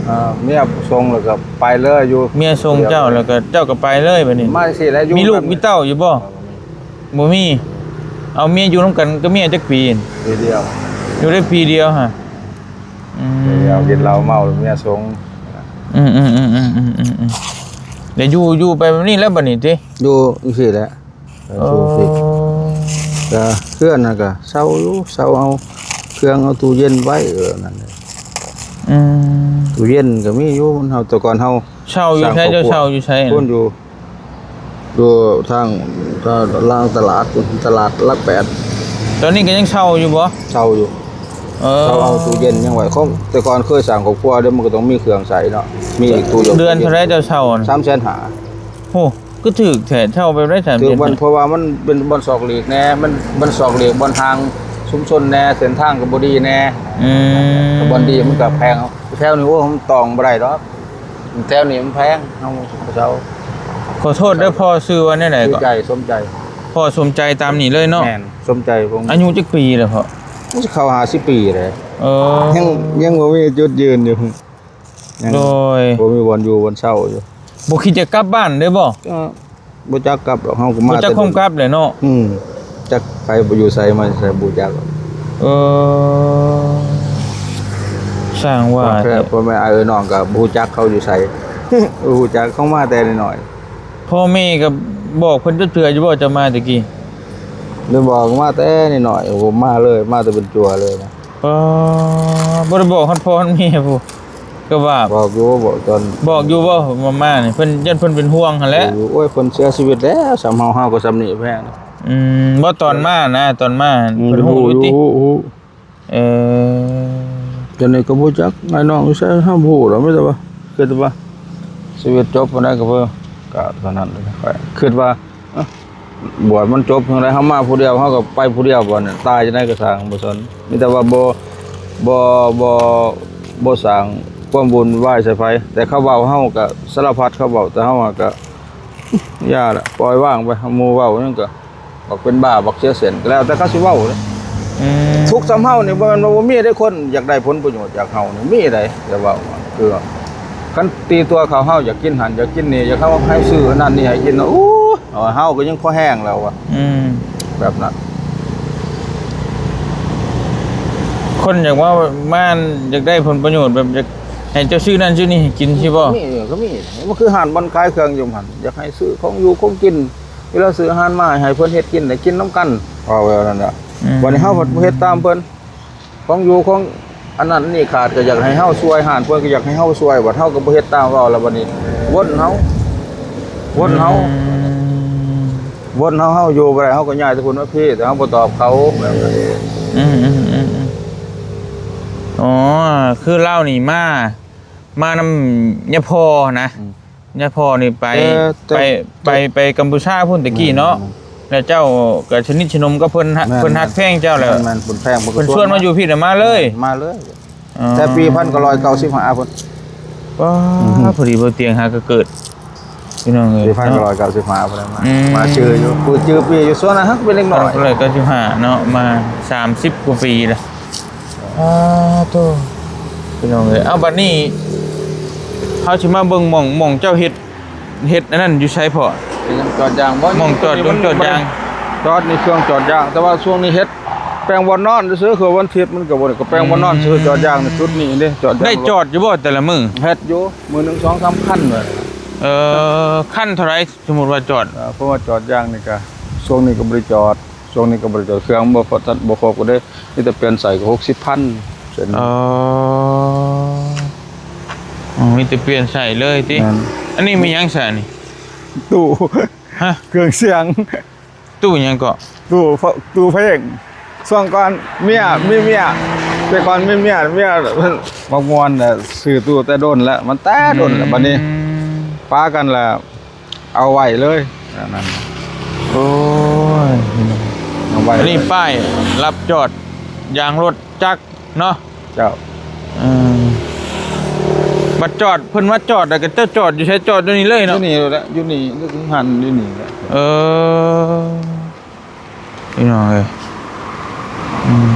ອ່າ ເມຍສົ່ງແລ້ວກໍໄປເລີຍ ຢູ່ ເມຍສົ່ງເຈົ້າ ແລ້ວກໍເຈົ້າກໍໄປເລີຍ. ບັດນີ້ມາຈັ່ງຊີ້ແຫຼະ ຢູ່ ມີລູກມີເຕົ້າຢູ່ບໍ່? ບໍ່ມີ. ເອົາ ເມຍຢູ່ນຳກັນກັບເມຍຈັກປີ? ປີດຽວ. ຢູ່ໄດ້ປີດຽວຫະ? ອືມ ປີດຽວ ກິນເຫຼົ້າເມົາ ເມຍສົ່ງ. ອືມໆໆ ແລ້ວຢູ່ ຢູ່ໄປແບບນີ້ແລ້ວບັດນີ້ຕິ? ຢູ່ຈັ່ງຊີ້ແຫຼະ. ເອີ ໂອ້ ຢູ່ພີ້ ກະເຮືອນຫັ້ນກະເຊົ່າຢູ່ ເຊົ່າເອົາເຄື່ອງ ເອົາຕູ້ເຢັນໄວ້ ເອີ ນັ້ນແຫຼະ. ອືມ ຕູ້ເຢັນກະມີຢູ່ ເຮົາ ແຕ່ກ່ອນເຮົາເຊົ່າຢູ່ໃສ? ເຈົ້າເຊົ່າຢູ່ໃສ? ພຸ້ນ ຢູ່ ຢູ່ທາງ ທາງຫຼັງຕະຫຼາດ ຕະຫຼາດຫຼັກແປດ. ຕອນນີ້ກະຍັງເຊົ່າຢູ່ບໍ່? ເຊົ່າຢູ່. ເອີ ເຊົ່າເອົາຕູ້ເຢັນຍັງໄວ້ ຂອງ ແຕ່ກ່ອນເຄີຍສ້າງຄອບຄົວເດ້ ມັນກະຕ້ອງມີເຄື່ອງໃຊ້ເນາະ ມີຕູ້ເຢັນ. ເດືອນເທົ່າໃດເຈົ້າເຊົ່າ? ສາມແສນຫ້າ. ໂອ້ ຄືຖືກແທ້ ເຊົ່າແບບໃດ? ສາມແສນຫ້າ ຖືກ ມັນ ເພາະວ່າມັນເປັນບ່ອນຊອກຫຼີກແດ່ ມັນ ມັນຊອກຫຼີກບ່ອນຫ່າງຊຸມຊົນແດ່ ເສັ້ນທາງກະບໍ່ດີແດ່. ອືມ ບ່ອນດີມັນກະແພງ ແຖວນີ້ ໂອ້ ມັນຕ້ອງບໍ່ໄດ້ດອກ ແຖວນີ້ມັນແພງ ເຮົາເຊົ່າ. ຂໍໂທດເດີ ພໍ່ຊື່ວ່າແນວໃດເກາະ? ສົມໃຈ ສົມໃຈ. ພໍ່ສົມໃຈຕາມນີ້ເລີຍເນາະ? ແມ່ນ ສົມໃຈ. ອາຍຸຈັກປີແລ້ວພໍ່? ມັນຊິເຂົ້າຫ້າສິບປີແລ້ວ. ເອີ ຍັງ ຍັງບໍ່ມີຈຸດຢືນຢູ່. ຍັງ ໂດຍ ບໍ່ມີບ່ອນຢູ່ບ່ອນເຊົາຢູ່. ບໍ່ຄິດຈະກັບບ້ານເລີຍບໍ່? ກໍບໍ່ຈັກກັບດອກ ເຮົາກໍມາ ບໍ່ຈັກຄວາມກັບແຫຼະເນາະ. ອືມ ຈັກໃຜໄປຢູ່ໃສມາໃສບໍ່ຈັກ. ເອີ ຊ່າງວ່າແທ້ ພໍ່ແມ່ອ້າຍເອື້ອຍນ້ອງກໍບໍ່ຮູ້ຈັກເຂົາຢູ່ໃສ ບໍ່ຮູ້ຈັກ ເຂົາມາແຕ່ນ້ອຍໆ. ພໍ່ແມ່ກໍບອກເພິ່ນຈັກເທື່ອຢູ່ບໍ່ ເຈົ້າມາແຕ່ກີ້? ໄດ້ບອກ ມາແຕ່ນ້ອຍໆ ໂອ້ ມາເລີຍ ມາແຕ່ເປັນຈົວເລີຍນະ. ອໍ ບໍ່ໄດ້ບອກຮອດພໍ່ຮອດແມ່ພຸ້ນ ກໍວ່າ ບອກຢູ່ ບອກຕອນ ບອກຢູ່ບໍ່ວ່າມານີ້? ເພິ່ນ ຢ້ານເພິ່ນເປັນຫ່ວງຫັ້ນແຫຼະ. ໂອ້ຍ ເພິ່ນເສຍຊີວິດແລ້ວ ສ່ຳເຮົາ ເຮົາກໍສ່ຳນີ້ແພງ. ອືມ ບໍ່ ຕອນມານະ ຕອນມາ ອືມ ເພິ່ນຮູ້ຢູ່ຕິ? ຮູ້ ຮູ້ ຮູ້. ເອີ ຕອນນີ້ກໍບໍ່ຈັກອ້າຍນ້ອງຢູ່ໃສ ເຮົາບໍ່ຮູ້ດອກ ມີແຕ່ວ່າ ຄິດວ່າຊີວິດຈົບປານໃດກໍບໍ່ ກໍເທົ່ານັ້ນແຫຼະ. ຂ້ອຍຄິດວ່າ ບວດມັນຈົບຈັ່ງໃດ ເຮົາມາຜູ້ດຽວ ເຮົາກໍໄປຜູ້ດຽວ ບາດນີ້ຕາຍຈັ່ງໃດກໍຊ່າງ ບໍ່ສົນ. ມີແຕ່ວ່າບໍ່ ບໍ່ ບໍ່ ບໍ່ສ້າງຄວາມວຸ່ນວາຍໃສ່ໃຜ. ແຕ່ເຂົາເວົ້າ ເຮົາກໍສາລະພັດເຂົາເວົ້າ ແຕ່ເຮົາກໍຢ່າລະ ປ່ອຍວາງໄປ. ໝູ່ເວົ້າຫຍັງກໍບັກເປັນບ້າ ບັກເສຍເສັ້ນ ກໍແລ້ວແຕ່ເຂົາຊິເວົ້າເດ້. ອືມ ທຸກສ່ຳເຮົານີ້ ບໍ່ແມ່ນວ່າບໍ່ມີເດ້ ຄົນຢາກໄດ້ຜົນປະໂຫຍດຈາກເຮົານີ້ ມີໃດ. ແຕ່ວ່າ ຄື ຄັນຕີຕົວເຂົາ ເຮົາຢາກກິນຫັ້ນ ຢາກກິນນີ້ ຢາກເຂົາໃຫ້ຊື້ອັນນັ້ນນີ້ໃຫ້ກິນ ໂອ້ຍ ເຮົາກໍຍັງພໍແຮງແລ້ວວ່າ. ອືມ ແບບນັ້ນ ຄົນຢາກເວົ້າມາ ຢາກໄດ້ຜົນປະໂຫຍດ ແບບຢາກໃຫ້ເຈົ້າຊື້ນັ້ນຊື້ນີ້ໃຫ້ກິນຊີ້ບໍ່? ກໍມີ ກໍມີ ມັນຄືຮ້ານບ່ອນຂາຍເຄື່ອງຢູ່ຫັ້ນ ຢາກໃຫ້ຊື້ຂອງຢູ່ຂອງກິນ ເວລາຊື້ອາຫານມາໃຫ້ເພິ່ນເຮັດກິນ ໄດ້ກິນນຳກັນ ເວົ້າແບບນັ້ນແຫຼະ. ອືມ ບັດນີ້ເຮົາພັດບໍ່ເຮັດຕາມເພິ່ນ ຂອງຢູ່ຂອງອັນນັ້ນອັນນີ້ຂາດ ກໍຢາກໃຫ້ເຮົາຊ່ວຍ ຮ້ານເພິ່ນກໍຢາກໃຫ້ເຮົາຊ່ວຍ ບັດເຮົາກໍບໍ່ເຮັດຕາມເວົ້າ ແລ້ວບັດນີ້ວົນເຮົາ ວົນເຮົາ ອືມ ວົນເຮົາ ເຮົາຢູ່ບໍ່ໄດ້ ເຮົາກໍຍ້າຍແຕ່ພຸ້ນມາພີ້ ແຕ່ເຮົາບໍ່ຕອບເຂົາແບບນັ້ນ. ອືມໆໆໆ ອໍ ຄືລາວນີ້ມາ ມານຳຍາພໍ່ນະ. ອືມ ຍາພໍ່ນີ້ໄປ ແຕ່ ແຕ່ ໄປ ໄປ ໄປກຳປູຊາພຸ້ນແຕ່ກີ້ເນາະ. ແມ່ນ ແລ້ວເຈົ້າກໍສະໜິດສະໜົມກັບເພິ່ນ ແມ່ນ ເພິ່ນຮັກແພງເຈົ້າແລ້ວ ແມ່ນ ເພິ່ນແພງ ເພິ່ນຊວນມາຢູ່ພີ້ນະ ມາເລີຍ ມາເລີຍ ເອີ ແຕ່ປີໜຶ່ງພັນເກົ້າຮ້ອຍເກົ້າສິບຫ້າພຸ້ນ ປ້າ ອືມ ພໍດີບໍ່ຕຽງຫາກໍເກີດ ພີ່ນ້ອງເອີຍ ປີໜຶ່ງພັນເກົ້າຮ້ອຍເກົ້າສິບຫ້າພຸ້ນ ມາ ອືມ ມາຈື່ຢູ່ ຜູ້ຈື່ປີຢູ່ ຊ່ວງນັ້ນເປັນເດັກນ້ອຍ ໜຶ່ງພັນເກົ້າຮ້ອຍເກົ້າສິບຫ້າເນາະ ມາສາມສິບກວ່າປີລະ ອາ ໂທ້ ພີ່ນ້ອງເອີຍ ເອົາ ບັດນີ້ເຮົາຊິມາເບິ່ງໝ່ອງ ໝ່ອງເຈົ້າເຮັດ ເຮັດອັນນັ້ນຢູ່ໃສພໍ່? ເປັນຫຍັງ ຈອດຢາງບໍ່? ໝ່ອງຈອດ ໂຮງຈອດຢາງ ຈອດນີ້ເຄື່ອງຈອດຢາງ ແຕ່ວ່າຊ່ວງນີ້ເຮັດແປງບ່ອນນອນຊື່ໆ ຄືວັນທິດມັນກໍບໍ່ໄດ້ ກໍແປງບ່ອນນອນຊື່ ອືມ ຈອດຢາງໃນຈຸດນີ້ເດ້ ຈອດຢາງ ໄດ້ຈອດຢູ່ບໍ່ແຕ່ລະມື້? ເຮັດຢູ່ ມື້ໜຶ່ງສອງສາມຄັນ ເອີ ຄັນເທົ່າໃດ? ສົມມຸດວ່າຈອດ ເອີ ເພາະວ່າຈອດຢາງນີ້ກະ ຊ່ວງນີ້ກໍບໍ່ໄດ້ຈອດ ຊ່ວງນີ້ກໍບໍ່ໄດ້ຈອດ ເຄື່ອງບໍ່ ບໍ່ຄົບກໍໄດ້ ມີແຕ່ປ່ຽນໃສ່ກໍຫົກສິບພັນເສັ້ນ ເອີ ມີແຕ່ປ່ຽນໃສ່ເລີຍຕິ ແມ່ນ ອັນນີ້ມີຫຍັງຊະນີ້? ຕູ້ ຮະ ເຄື່ອງສຽງ ຕູ້ຫຍັງເກາະ? ຕູ້ ຕູ້ເພງ ຊ່ວງກ່ອນເມຍ ມີເມຍ ແຕ່ກ່ອນມີເມຍ ເມຍມັກມ່ວນ ຊື້ຕູ້ແຕ່ດົນແລ້ວ ມັນແຕ່ດົນແລ້ວ ອືມ ບັດນີ້ປາກັນແລ້ວ ເອົາໄວ້ເລີຍ ອັນນັ້ນ ໂອ້ຍ ເອົາໄວ້ເລີຍ ອັນນີ້ປ້າຍຮັບຈອດຢາງລົດຈັກເນາະ ເຈົ້າ ເອີ ບັດຈອດ ເພິ່ນມາຈອດ ແລ້ວກໍເຈົ້າຈອດຢູ່ໃສ? ຈອດຢູ່ນີ້ເລີຍເນາະ ຢູ່ນີ້ແຫຼະ ຢູ່ນີ້ ຢູ່ຫັ້ນ ຢູ່ນີ້ແຫຼະ ເອີ ພີ່ນ້ອງເອີຍ ອືມ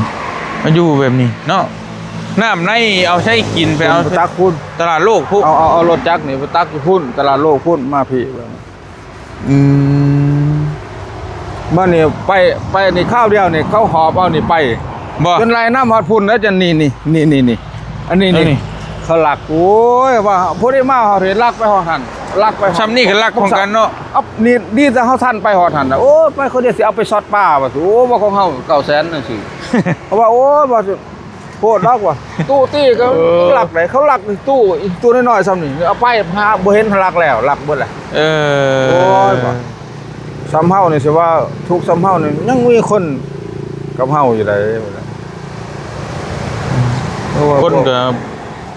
ມາຢູ່ແບບນີ້ເນາະ ນ້ຳໃນເອົາໃຊ້ກິນ ໄປເອົາຕັກພຸ້ນ ຕະຫຼາດໂລກພຸ້ນ ເອົາ ເອົາ ເອົາລົດຈັກນີ້ໄປຕັກຢູ່ພຸ້ນ ຕະຫຼາດໂລກພຸ້ນ ມາພີ້ ອືມ ມານີ້ໄປ ໄປນີ້ຄາວດຽວນີ້ ເຂົາຫອບເອົານີ້ໄປ ບໍ່ ຈົນໄຫຼນ້ຳຮອດພຸ້ນແລ້ວ ຈັ່ງນີ້ ນີ້ ນີ້ ນີ້ ອັນນີ້ ເອີ ນີ້ ນີ້ ເຂົາລັກ ໂອ້ຍ ວ່າຜູ້ໃດມາຮອດເຫັນລັກໄປຮອດຫັ້ນ ລັກໄປຮອດ ຊ່ຳນີ້ກໍລັກຄືກັນເນາະ ອັບ ນີ້ ດີແຕ່ເຮົາທັນໄປຮອດຫັ້ນນະ ໂອ້ຍ ໄປຄົນດຽວຊິເອົາໄປຊັອດປາວ່າ ໂອ້ ວ່າຂອງເຮົາເກົ້າແສນຈັ່ງຊີ້ ເຂົາວ່າ ໂອ້ຍ ວ່າ ໂພດດອກວ່າ ຕູ້ຕີກໍ ເອີ ລັກໄດ໋ ເຂົາລັກຕູ້ ຕູ້ນ້ອຍໆ ຊ່ຳນີ້ ເອົາໄປຫາ ບໍ່ເຫັນ ລັກແລ້ວ ລັກເບິດແຫຼະ ເອີ ໂອ້ຍ ວ່າ ຊ່ຳເຮົານີ້ ຊິວ່າທຸກຊ່ຳເຮົານີ້ ຍັງມີຄົນກັບເຮົາຢູ່ໃດ໋ ຄົນກໍ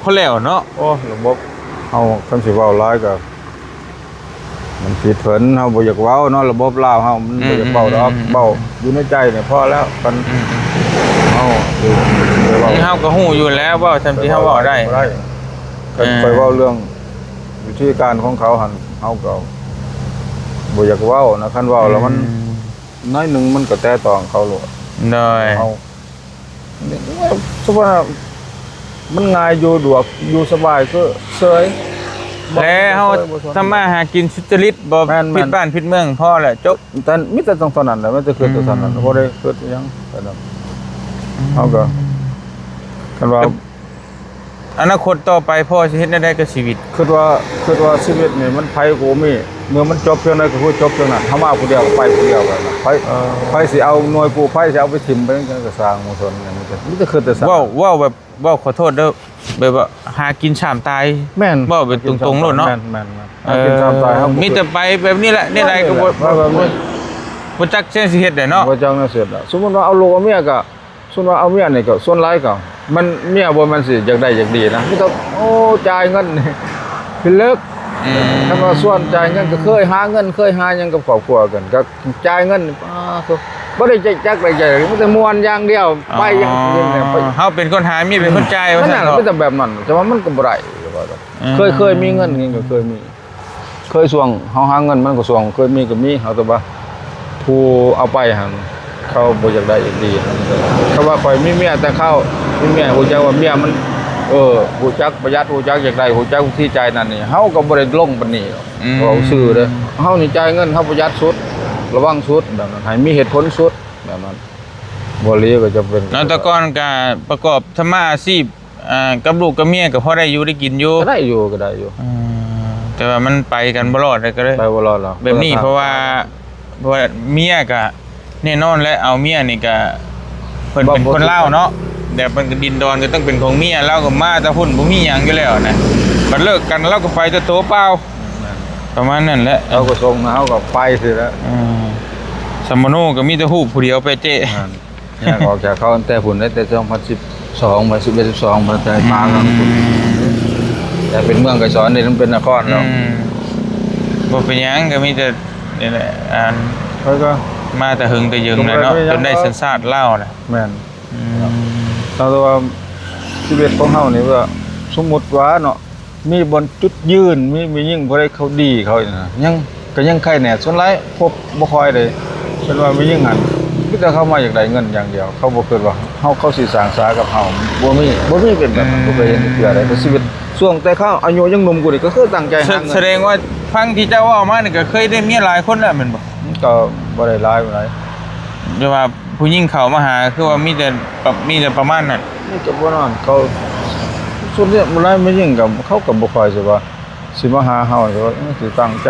ພໍແລ້ວເນາະ ໂອ້ ລະບົບເຮົາ ຄັນຊິເວົ້າຫຼາຍກໍ ມັນຜິດເພິ່ນ ເຮົາບໍ່ຢາກເວົ້າເນາະ ລະບົບລາວເຮົາ ມັນ ອືມ ບໍ່ຢາກເວົ້າດອກ ອືມ ເວົ້າຢູ່ໃນໃຈນີ້ພໍແລ້ວ ຄັນ ອືມ ເຮົາ ເຮົາກໍຮູ້ຢູ່ແລ້ວ ເວົ້າຊ່ຳທີ່ເຮົາເວົ້າໄດ້ ເອີ ຄັນຂ້ອຍເວົ້າເລື່ອງວິທີການຂອງເຂົາຫັ້ນ ເຮົາກໍບໍ່ຢາກເວົ້ານະ ຄັນເວົ້າແລ້ວມັນ ອືມ ໜ້ອຍໜຶ່ງມັນກໍແຕະຕ້ອງເຂົາໂລດ ໂດຍ ເຮົາ ສົມມຸດວ່າມັນງ່າຍ ຢູ່ດວກ ຢູ່ສະບາຍ ເຊີຍ ແລະເຮົາທຳມາຫາກິນສຸດຈະລິດ ບໍ່ ແມ່ນໆ ຜິດບ້ານຜິດເມືອງ ພໍແລ້ວ ຈົບ ແຕ່ມີແຕ່ເທົ່ານັ້ນແຫຼະ ມີແຕ່ຄິດເທົ່ານັ້ນ ອືມ ບໍ່ໄດ້ຄິດຫຍັງ ອືມ ເຮົາກໍ ຄັນວ່າ ອະນາຄົດຕໍ່ໄປພໍ່ຊິເຮັດແນວໃດກັບຊີວິດ? ຄິດວ່າ ຄິດວ່າຊີວິດນີ້ມັນໄພກໍບໍ່ມີ ເມື່ອມັນຈົບພຽງໃດກໍຄືຈົບພຽງນັ້ນ ເຮົາມາຜູ້ດຽວກໍໄປຜູ້ດຽວກັນນະ ໃຜ ເອີ ໃຜຊິເອົາໜ່ວຍກູ້ໄພ ຊິເອົາໄປຖິ້ມໄປຫຍັງກໍຊ່າງ ບໍ່ສົນຫຍັງ ມີແຕ່ ມີແຕ່ຄິດແຕ່ຊ່າງ ເວົ້າ ເວົ້າແບບ ເວົ້າ ຂໍໂທດເດີ ແບບວ່າຫາກິນຊ່ຳຕາຍ ແມ່ນ ເວົ້າແບບຕົງໆໂລດເນາະ ແມ່ນໆໆ ຫາກິນຊ່ຳຕາຍ ເອີ ເຮົາບໍ່ ມີແຕ່ໄປແບບນີ້ແຫຼະ ແນວໃດກໍບໍ່ ແມ່ນນີ້ແຫຼະ ບໍ່ ບໍ່ ບໍ່ຈັກແນວຊິເຮັດແຫຼະເນາະ ບໍ່ຈັກແນວຊິເຮັດແຫຼະ ສົມມຸດວ່າເອົາລູກເອົາເມຍກໍ ສ່ວນວ່າເອົາເມຍນີ້ກໍສ່ວນຫຼາຍກໍ ມັນເມຍບໍ່ແມ່ນຊິຢາກໄດ້ຢາກດີນະ ມີແຕ່ ໂອ້ ຈ່າຍເງິນພິລຶກ ອືມ ຄັນວ່າຊວນຈ່າຍເງິນກໍເຄີຍຫາເງິນ ເຄີຍຫາຫຍັງກັບຄອບຄົວກັນ ກໍຈ່າຍເງິນ ປາໂທ້ ບໍ່ໄດ້ຈັກໄດ້ໃຈ ມີແຕ່ມ່ວນຢ່າງດຽວ ອໍ ໄປຢ່າງດຽວ ເຮົາເປັນຄົນຫາ ເມຍເປັນຄົນຈ່າຍ ວ່າຊັ້ນເນາະ ມີແຕ່ແບບນັ້ນ ແຕ່ວ່າມັນກໍບໍ່ໄດ້ ອືມ ເຄີຍ ເຄີຍມີເງິນກໍເຄີຍມີ ເຄີຍຊ່ວງເຮົາຫາເງິນມັນກໍຊ່ວງ ເຄີຍມີກໍມີ ເຮົາແຕ່ວ່າຜູ້ເອົາໄປຫັ້ນ ເຂົາບໍ່ຢາກໄດ້ອີກດີ ຄັນວ່າຂ້ອຍມີເມຍແຕ່ເຂົາ ມີເມຍ ຮູ້ຈັກວ່າເມຍມັນ ເອີ ຮູ້ຈັກປະຢັດ ຮູ້ຈັກຢາກໄດ້ ຮູ້ຈັກວິທີຈ່າຍນັ້ນນີ້ ເຮົາກໍບໍ່ໄດ້ລົງປານນີ້ດອກ ອືມ ເວົ້າຊື່ເດີ ເຮົານີ້ຈ່າຍເງິນ ເຮົາປະຢັດສຸດ ລະວັງສຸດ ແບບນັ້ນ ໃຫ້ມີເຫດຜົນສຸດ ແບບນັ້ນ ບໍ່ເລີຍກໍຈະເປັນ ແລ້ວແຕ່ກ່ອນກໍປະກອບທຳມະອາຊີບ ອ່າ ກັບລູກກັບເມຍກໍພໍໄດ້ຢູ່ໄດ້ກິນຢູ່ ກໍໄດ້ຢູ່ ກໍໄດ້ຢູ່ ອືມ ແຕ່ວ່າມັນໄປກັນບໍ່ລອດ ກໍເລີຍໄປບໍ່ລອດແລ້ວ ແບບນີ້ ເພາະວ່າ ເພາະວ່າເມຍກໍແນ່ນອນແຫຼະ ເອົາເມຍນີ້ກໍ ເພິ່ນເປັນຄົນລາວເນາະ ແຕ່ເພິ່ນກໍດິນດອນກໍຕ້ອງເປັນຂອງເມຍ ລາວກໍມາແຕ່ພຸ້ນ ບໍ່ມີຫຍັງຢູ່ແລ້ວນະ ບັດເລີກກັນລາວກໍໄປແຕ່ໂຕເປົ່າ ປະມານນັ້ນແຫຼະ ເຮົາກໍສົ່ງ ເຮົາກໍໄປຊື່ແຫຼະ ເອີ ສຳມະໂນກໍມີແຕ່ຮູບຜູ້ດຽວ ເປເຈ້ ແມ່ນ ແຍກອອກຈາກເຂົາຕັ້ງແຕ່ພຸ້ນເດ້ ແຕ່ສອງພັນສິບສອງ ພັນສິບເອັດ ສິບສອງ ມາແຕ່ປ່າກັນພຸ້ນ ອືມ ແຕ່ເປັນເມືອງໄກສອນເດ້ ມັນເປັນນະຄອນແລ້ວ ອືມ ບໍ່ເປັນຫຍັງ ກໍມີແຕ່ນີ້ແຫຼະ ອັນ ຂ້ອຍກໍ ມາແຕ່ເຫິງແຕ່ຍືນແລ້ວເນາະ ຈົນໄດ້ສັນຊາດລາວນະ. ແມ່ນ. ອືມ ເຮົາວ່າຊີວິດຂອງເຮົານີ້ວ່າ ສົມມຸດວ່າເນາະ ມີບ່ອນຈຸດຢືນ ມີແມ່ຍິງຜູ້ໃດເຂົາດີເຂົາຫຍັງ ກໍຍັງໄຄແດ່. ສ່ວນຫຼາຍພົບບໍ່ຄ່ອຍໄດ້ ເພິ່ນວ່າແມ່ຍິງຫັ້ນ ມີແຕ່ເຂົາມາຢາກໄດ້ເງິນຢ່າງດຽວ ເຂົາບໍ່ຄິດວ່າເຮົາ ເຂົາຊິສ້າງສາກັບເຮົາ ບໍ່ມີ ບໍ່ມີເປັນແບບນັ້ນ. ອືມ ບໍ່ເຄີຍເຫັນເທື່ອໃດ ກໍຊີວິດຊ່ວງແຕ່ເຂົາອາຍຸຍັງໜຸ່ມກວ່ານີ້ ກໍຄືຕັ້ງໃຈຫາເງິນ. ສະແດງວ່າຟັງທີ່ເຈົ້າເວົ້າມານີ້ ກໍເຄີຍໄດ້ເມຍຫຼາຍຄົນແລ້ວແມ່ນບໍ່? ກໍບໍ່ໄດ້ຫຼາຍປານໃດ ແຕ່ວ່າ ຜູ້ຍິງເຂົ້າມາຫາ ຄືວ່າມີແຕ່ ມີແຕ່ປະມານນັ້ນ. ມີແຕ່ປະມານນັ້ນ ເຂົາ ສ່ວນໃຫຍ່ຫຼາຍແມ່ຍິງກໍ ເຂົາກໍບໍ່ຄ່ອຍຊິວ່າ ຊິມາຫາເຮົາ ຊິວ່າ ເອີ ຊິຕັ້ງໃຈ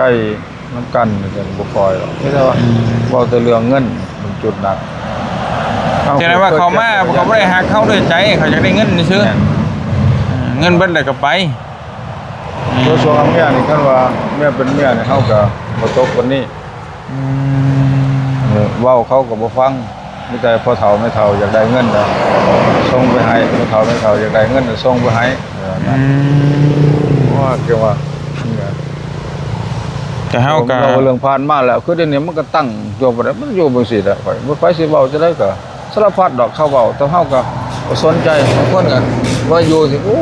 ນຳກັນ ມັນກໍບໍ່ຄ່ອຍດອກ. ມີແຕ່ວ່າ ອືມ ເວົ້າແຕ່ເລື່ອງເງິນ ເປັນຈຸດໜັກ. ແສດງວ່າເຂົາມາ ເຂົາບໍ່ໄດ້ຮັກເຮົາດ້ວຍໃຈ ເຂົາຢາກໄດ້ເງິນຊື່ໆ. ແມ່ນ. ເອີ ເງິນເບິດແລ້ວກໍໄປ. ໂດຍສ່ວນເມຍນີ້ ຄັນວ່າເມຍເປັນເມຍນີ້ ເຮົາກໍບໍ່ຕົກປານນີ້. ອືມ ເອີ ເວົ້າເຂົາກໍບໍ່ຟັງ ມີແຕ່ພໍ່ເຖົ້າແມ່ເຖົ້າຢາກໄດ້ເງິນ ກໍສົ່ງໄປໃຫ້ ພໍ່ເຖົ້າແມ່ເຖົ້າຢາກໄດ້ເງິນ ກໍສົ່ງໄປໃຫ້. ເອີ ນັ້ນ. ອືມ ວ່າ ຄືວ່າ ແຕ່ເຮົາກໍ ເວົ້າເລື່ອງຜ່ານມາແລ້ວ ຄືດຽວນີ້ມັນກໍຕັ້ງຕົວບໍ່ໄດ້ ມັນຢູ່ຈັ່ງຊີ້ແຫຼະ. ຂ້ອຍ ໃຜຊິເວົ້າຈັ່ງໃດກໍສາລະພັດດອກ ເຂົາເວົ້າ ແຕ່ເຮົາກໍບໍ່ສົນໃຈ. ບາງຄົນກໍວ່າຢູ່ຊິ ໂອ້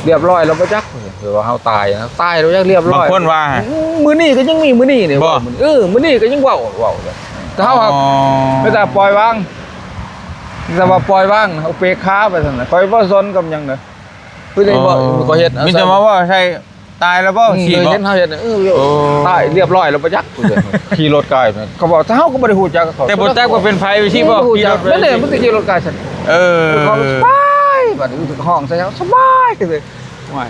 ລຽບຮ້ອຍແລ້ວບໍ່ຈັກ ຄືວ່າເຮົາຕາຍນະ ຕາຍແລ້ວຍັງລຽບຮ້ອຍ. ບາງຄົນວ່າ ອືມ ມື້ນີ້ກໍຍັງມີ ມື້ນີ້ນີ້ ບໍ່ ເວົ້າມື້ນີ້ ເອີ ມື້ນີ້ກໍຍັງເວົ້າ ເວົ້າ. ແຕ່ເຮົາ ອໍ ມີແຕ່ປ່ອຍວາງ ມີແຕ່ວ່າປ່ອຍວາງ ເຮົາເປກຂາໄປຊັ້ນນະ. ຂ້ອຍບໍ່ສົນກັບຫຍັງເດີ ຄືໄດ້ບໍ່ ອໍ ຂ້ອຍເຮັດ ມີແຕ່ມາເວົ້າໃສ່ ຕາຍແລ້ວບໍ່ ອືມ ຊີ້ບໍ່ ເຫັນເຮົາເຮັດ ເອີ ໂອ້ ຕາຍລຽບຮ້ອຍແລ້ວບໍ່ຈັກ ຂີ່ລົດກາຍ ເຂົາບອກ ແຕ່ເຮົາກໍບໍ່ໄດ້ຮູ້ຈັກເຂົາ ແຕ່ບໍ່ຈັກວ່າເປັນໃຜ ວ່າຊີ້ບໍ່ ບໍ່ຮູ້ຈັກ ຂີ່ລົດ ແມ່ນແຫຼະ ມັນຊິຂີ່ລົດກາຍຊັ້ນ. ເອີ ເຂົາສະບາຍ ບັດນີ້ຮ້ອງໃສ່ເຮົາ ສະບາຍ ໂອ້ຍ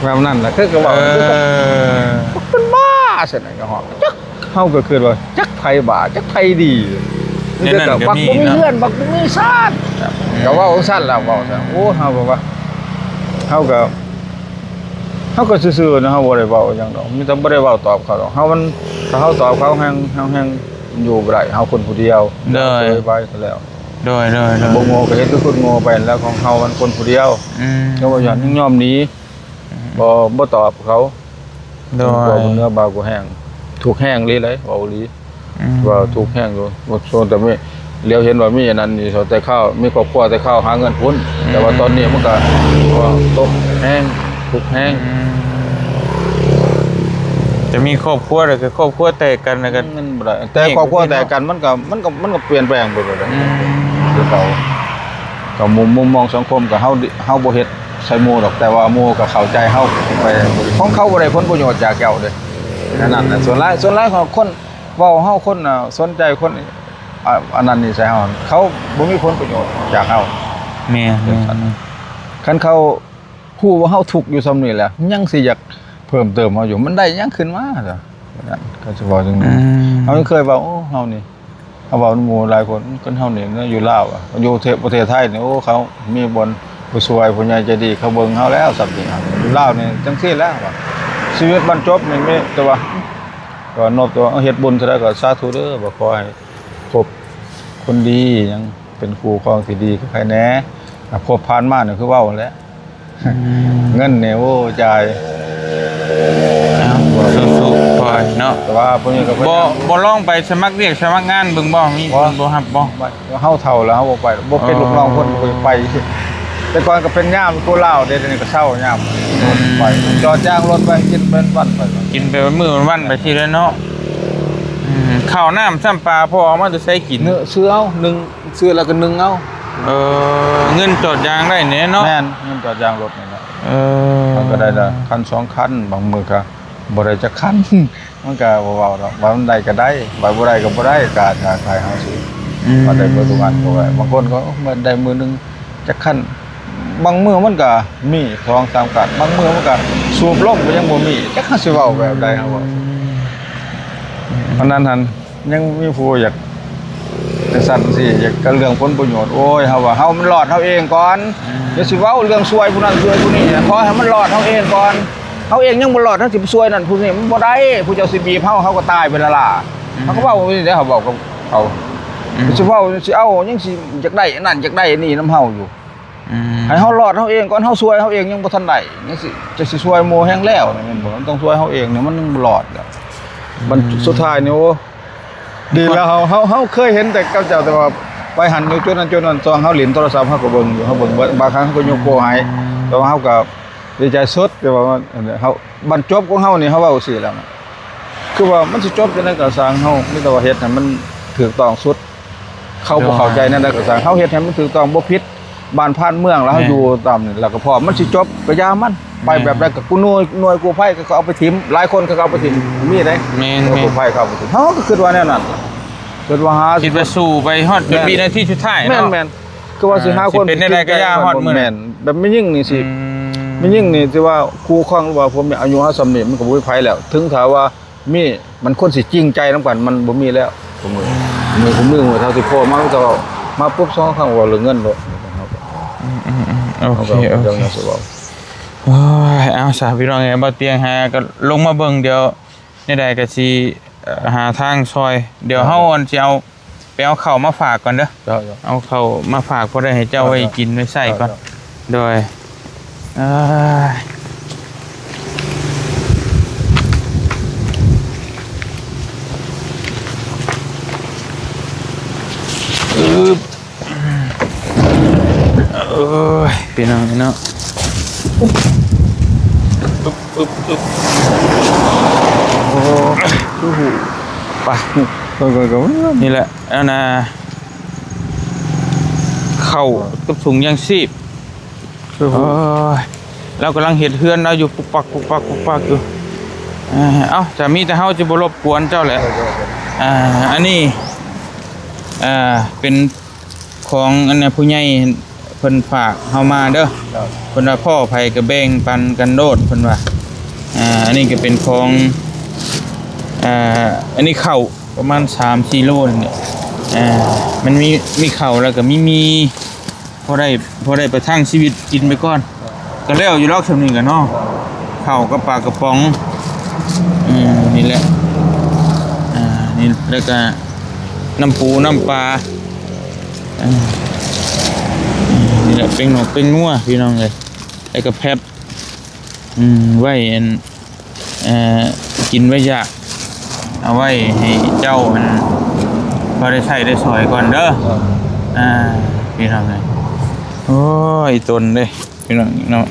ແບບນັ້ນລະ ຄືກໍເວົ້າ ເອີ ຄືກັນ ເປັນບ້າຊັ້ນນະ ກໍຮ້ອງ ຈັກ ເຮົາກໍຄິດວ່າ ຈັກໃຜບ້າ ຈັກໃຜດີ ມີແຕ່ກໍບັກບໍ່ມີເຮືອນ ບັກບໍ່ມີຊານ ກໍເວົ້າຈັ່ງຊັ້ນລະ ເວົ້າຊັ້ນ. ໂອ້ ເຮົາກໍວ່າ ເຮົາກໍ ເຮົາກໍຊື່ໆນະ ເຮົາບໍ່ໄດ້ເວົ້າຫຍັງດອກ ມີແຕ່ບໍ່ໄດ້ເວົ້າຕອບເຂົາດອກ. ເຮົາມັນ ຖ້າເຮົາຕອບເຂົາແຮ່ງ ເຮົາແຮ່ງຢູ່ບໍ່ໄດ້ ເຮົາຄົນຜູ້ດຽວ ໂດຍ ເຊີຍໄປກໍແລ້ວ. ໂດຍໆໆ ບໍ່ໂງ່ກໍເຮັດຄືຄົນໂງ່ໄປຫັ້ນແຫຼະ ຂອງເຮົາມັນຄົນຜູ້ດຽວ. ອືມ ເຮົາບໍ່ຢາກຍອມໜີ ອືມ ບໍ່ ບໍ່ຕອບເຂົາ. ໂດຍ ເໜືອບ່າກວ່າແຮງ ທຸກແຮງອີ່ຫຼີເລີຍ ເວົ້າອີ່ຫຼີ ອືມ ວ່າທຸກແຮງຢູ່ ບໍ່ ຊ່ວງແຕ່ມີ ຫຼຽວເຫັນວ່າມີອັນນັ້ນນີ້ ແຕ່ຄາວ ມີຄອບຄົວແຕ່ຄາວຫາເງິນພຸ້ນ ອືມ ແຕ່ວ່າຕອນນີ້ມັນກໍຕົກແຮງ ທຸກແຮງ. ອືມ ຈະມີຄອບຄົວ ແລ້ວກໍຄອບຄົວແຕກກັນ ແລ້ວກໍ ມັນບໍ່ໄດ້ ແຕ່ຄອບຄົວແຕກກັນ ມັນກໍ ມັນກໍ ມັນກໍປ່ຽນແປງໄປເບິດແລ້ວ ອືມ ຄືເກົ່າ ກໍມຸມ ມຸມມອງສັງຄົມ ກໍເຮົາ ເຮົາບໍ່ເຮັດ ໃສ່ໝູ່ດອກ ແຕ່ວ່າໝູ່ກໍເຂົ້າໃຈເຮົາໄປ ຂອງເຂົາບໍ່ໄດ້ຜົນປະໂຫຍດຈາກເຈົ້າເດ້. ແນວນັ້ນນະ ສ່ວນຫຼາຍ ສ່ວນຫຼາຍຂອງຄົນເວົ້າເຮົາ ຄົນ ອ່າ ສົນໃຈ ຄົນ ອ່າ ອັນນັ້ນນີ້ໃສ່ເຮົາ ເຂົາບໍ່ມີຜົນປະໂຫຍດຈາກເຮົາ. ແມ່ນ ແມ່ນ ຄັນເຂົາຮູ້ວ່າເຮົາທຸກຢູ່ສ່ຳນີ້ແລ້ວ ຍັງຊິຢາກເພີ່ມເຕີມເຮົາຢູ່ ມັນໄດ້ຫຍັງຂຶ້ນມາ ເຂົາຊິເວົ້າຈັ່ງນັ້ນ. ອືມ ເຮົາຍັງເຄີຍເວົ້າ ໂອ້ ເຮົານີ້ ເຮົາເວົ້ານຳໝູ່ຫຼາຍຄົນ ຄົນເຮົານີ້ນະ ຢູ່ລາວອະ ຢູ່ເທ- ປະເທດໄທນີ້ ໂອ້ ເຂົາມີບ່ອນຜູ້ຊ່ວຍ ຜູ້ໃຫຍ່ໃຈດີ ເຂົາເບິ່ງເຮົາແລ້ວ ສ່ຳນີ້ ຢູ່ລາວນີ້ຈັ່ງຊີ້ແຫຼະ ວ່າຊີວິດບັນຈົບນີ້ມີແຕ່ວ່າ ກໍນອບແຕ່ວ່າເຮັດບຸນເທົ່າໃດກໍສາທຸເດີ ວ່າຂໍໃຫ້ພົບຄົນດີຫຍັງ ເປັນຄູ່ຄອງທີ່ດີກັບໃຜແດ່ ພົບຜ່ານມານີ້ຄືເວົ້າຫັ້ນແຫຼະ. ອືມ ເງິນນີ້ ໂອ້ ຈ່າຍ ເອົາ ສູ້ໆ ຄອຍເນາະ ແຕ່ວ່າພວກນີ້ກໍບໍ່ ບໍ່ລອງໄປສະໝັກວຽກສະໝັກງານເບິ່ງບໍ່ ມີຄົນບໍ່ຮັບບໍ່? ເຮົາເຖົ້າແລ້ວ ເຮົາບໍ່ໄປ ບໍ່ເປັນລູກນ້ອງຄົນ ບໍ່ໄປ. ແຕ່ກ່ອນກໍເປັນຍາມຄົນລາວເດ້ ດຽວນີ້ກໍເຊົາຍາມ ອືມ ໄປ ຈອດຢາງລົດໄປ ກິນເປັນວັນໄປ ກິນໄປວັນມື້ວັນໄປຊີ້ແຫຼະເນາະ. ອືມ ເຂົ້ານ້ຳຊ້ຳປາ ພໍ່ເອົາມາແຕ່ໃສກິນ? ເນາະ ຊື້ເອົາ ໜຶ່ງ ຊື້ແລ້ວກໍໜຶ່ງເອົາ. ເອີ ເງິນຈອດຢາງໄດ້ແດ່ເນາະ? ແມ່ນ ເງິນຈອດຢາງລົດນີ້ແຫຼະ. ເອີ ມັນກໍໄດ້ລະຄັນສອງຄັນ ບາງມື້ກໍບໍ່ໄດ້ຈັກຄັນ ມັນກໍບໍ່ເວົ້າດອກ ວ່າມັນໄດ້ກໍໄດ້ ວ່າບໍ່ໄດ້ກໍບໍ່ໄດ້ ການຄ້າຂາຍເຮົາຊິ ອືມ ວ່າໄດ້ເບິດທຸກອັນກໍວ່າ ບາງຄົນກໍ ເອີ ໄດ້ມື້ໜຶ່ງຈັກຄັນ ບາງມື້ມັນກໍມີສອງສາມຄັນ ບາງມື້ມັນກໍສູບລົງກໍຍັງບໍ່ມີ ຈັກເຮົາຊິເວົ້າແບບໃດ ເຮົາເວົ້າ ອືມ ອັນນັ້ນຫັ້ນ ຍັງມີຜູ້ຢາກຈັ່ງຊັ້ນຈັ່ງຊີ້ ຢາກກັນເລື່ອງຜົນປະໂຫຍດ ໂອ້ຍ ເຮົາວ່າເຮົາມັນລອດເຮົາເອງກ່ອນ ອືມ ຢ່າຊິເວົ້າເລື່ອງຊ່ວຍຜູ້ນັ້ນຊ່ວຍຜູ້ນີ້ ຂໍໃຫ້ມັນລອດເຮົາເອງກ່ອນ ເຮົາເອງຍັງບໍ່ລອດ ເຮົາຊິໄປຊ່ວຍນັ້ນຜູ້ນີ້ ມັນບໍ່ໄດ້ ຜູ້ເຈົ້າຊິບີບເຮົາ ເຮົາກໍຕາຍໄປແລ້ວລະ ອືມ ເຮົາກໍເວົ້າຈັ່ງຊີ້ເດ້ ເຮົາເວົ້າກັບເຂົາ ອືມ ຊິເວົ້າຊິເອົາຫຍັງ ຊິຢາກໄດ້ອັນນັ້ນ ຢາກໄດ້ອັນນີ້ນຳເຮົາຢູ່ ອືມ ໃຫ້ເຮົາລອດເຮົາເອງກ່ອນ ເຮົາຊ່ວຍເຮົາເອງຍັງບໍ່ທັນໄດ້ ຍັງຊິ ຈະຊິຊ່ວຍໝູ່ແຮງແລ້ວ ແມ່ນບໍ່? ມັນຕ້ອງຊ່ວຍເຮົາເອງນີ້ ມັນຍັງບໍ່ລອດ ອືມ ມັນສຸດທ້າຍນີ້ ໂອ້ ດີແລ້ວ ເຮົາ ເຮົາ ເຮົາເຄີຍເຫັນແຕ່ເຂົາເຈົ້າ ແຕ່ວ່າໄປຫັ້ນຢູ່ຈຸດນັ້ນຈຸດນັ້ນ ຊ່ວງເຮົາຫຼິ້ນໂທລະສັບ ເຮົາກໍເບິ່ງຢູ່ ເຮົາເບິ່ງເບິດ ບາງຄັ້ງເຮົາກໍຍົກໂປ້ໃຫ້ ອືມ ແຕ່ວ່າເຮົາກໍດີໃຈສຸດ ແຕ່ວ່າມັນ ເຮົາ ບັນຈົບຂອງເຮົານີ້ ເຮົາເວົ້າຊີ້ແລ້ວ ຄືວ່າມັນຊິຈົບຈັ່ງໃດກໍຊ່າງເຮົາ ມີແຕ່ວ່າເຮັດໃຫ້ມັນຖືກຕ້ອງສຸດ ເຂົາບໍ່ເຂົ້າໃຈແນວໃດກໍຊ່າງ ເຮົາເຮັດໃຫ້ມັນຖືກຕ້ອງ ບໍ່ຜິດ ບ້ານຜ່ານເມືອງ ແລ້ວເຮົາ ແມ່ນ ຢູ່ຕາມນີ້ ແລ້ວກໍພໍມັນຊິຈົບກໍຢ່າມັນ ແມ່ນ ໄປແບບໃດກໍ ໜ່ວຍ ໜ່ວຍກູ້ໄພເຂົາກໍເອົາໄປຖິ້ມ ຫຼາຍຄົນເຂົາກໍເອົາໄປຖິ້ມ ມີເດ້ ແມ່ນ ໜ່ວຍ ແມ່ນ ກູ້ໄພເຂົາເອົາໄປຖິ້ມ ເຮົາກໍຄິດວ່າແນວນັ້ນ ຄິດວ່າຫາ ຄິດວ່າສູ້ໄປຮອດ ແມ່ນ ວິນາທີສຸດທ້າຍ ແມ່ນ ເນາະ ແມ່ນ ຄືວ່າຊິຫາ ອ່າ ຄົນ ຊິເປັນແນວໃດກໍຢ່າຮອດມື້ນັ້ນ ແມ່ນ ແບບແມ່ຍິງນີ້ຊິ ອືມ ແມ່ຍິງນີ້ທີ່ວ່າຄູ່ຄອງ ຫຼືວ່າຜົວເມຍອາຍຸເຮົາສ່ຳນີ້ ມັນກໍບໍ່ມີໃຜແລ້ວ ເຖິງຖ້າວ່າ ມີ ມັນຄວນຊິຈິງໃຈນຳກັນ ມັນບໍ່ມີແລ້ວ ທຸກມື້ ມື້ ມື້ ມື້ເທົ່າທີ່ພໍ່ມາ ມີແຕ່ເວົ້າ ມາປຸບສອງຄັ້ງ ເວົ້າເລື່ອງເງິນໂລດ ອືມໆໆ ໂອເຄ ເຮົາກໍ ໂອເຄ ເລື່ອງນັ້ນຊິເວົ້າ ໂອ້ຍ ເອົາຊະ ພີ່ນ້ອງເອີຍ ບ່າວຕຽງຫາກໍລົງມາເບິ່ງ ດຽວແນວໃດກໍຊິ ເອີ ຫາທາງຊ່ອຍ ດຽວເຮົາ ເຈົ້າ ອັນ ຊິເອົາ ໄປເອົາເຂົ້າມາຝາກກ່ອນເດີ ເຈົ້າ ເຈົ້າ ເອົາເຂົ້າມາຝາກ ພໍໄດ້ໃຫ້ເຈົ້າ ເຈົ້າ ໄວ້ ເຈົ້າ ກິນໄວ້ໃຊ້ກ່ອນ ເຈົ້າ ໂດຍ ເອີ ອືບ ໂອ້ຍ ພີ່ນ້ອງເນາະ ອຶບ ອຶບ ອຶບ ໂອ້ຍ ໂອ້ໂຫ ໄປ ໄປ ໄປ ໄປ ນີ້ແຫຼະ ອັນນ່າ ເຂົ້າກັບຖົງຍາງຊີບ ໂອ້ຍ ລາວກຳລັງເຮັດເຮືອນລາວຢູ່ ປຸກປັກ ປຸກປັກ ປຸກປັກຢູ່ ເອີ ເອົ້າ ຈະມີແຕ່ເຮົາຈະບໍ່ລົບກວນເຈົ້າແຫຼະ ເອີ ເອີ ເອີ ອ່າ ອັນນີ້ ອ່າ ເປັນຂອງອັນນ່າ ຜູ້ໃຫຍ່ເພິ່ນຝາກເຮົາມາເດີ ເພິ່ນວ່າພໍ້ໃຜກໍແບ່ງປັນກັນໂລດ ເພິ່ນວ່າ ອ່າ ອັນນີ້ກໍເປັນຂອງ ອ່າ ອັນນີ້ເຂົ້າ ປະມານສາມສີ່ໂລນີ້ແຫຼະ ອ່າ ມັນມີ ມີເຂົ້າ ແລ້ວກໍມີໝີ່ ພໍໄດ້ ພໍໄດ້ປະທັງຊີວິດກິນໄປກ່ອນ ກໍແລ້ວຢູ່ດອກຊ່ຳນີ້ກໍເນາະ ເຂົ້າກັບປາກະປ໋ອງ ອືມ ນີ້ແຫຼະ ອ່າ ນີ້ ແລ້ວກໍນ້ຳປູນ້ຳປາ ອ່າ ນີ້ແຫຼະ ແປ້ງນົກແປ້ງນົວ ພີ່ນ້ອງເອີຍ ແລ້ວກໍແຟັບ ອືມ ໄວ້ອັນ ເອີ ກິນໄວ້ຢາກ ເອົາໄວ້ໃຫ້ເຈົ້າ ອັນ ພໍໄດ້ໃຊ້ໄດ້ສອຍກ່ອນເດີ ອ່າ ພີ່ນ້ອງເອີຍ ໂອ້ຍ ອີ່ຕົນເດ້ ພີ່ນ້ອງເນາະ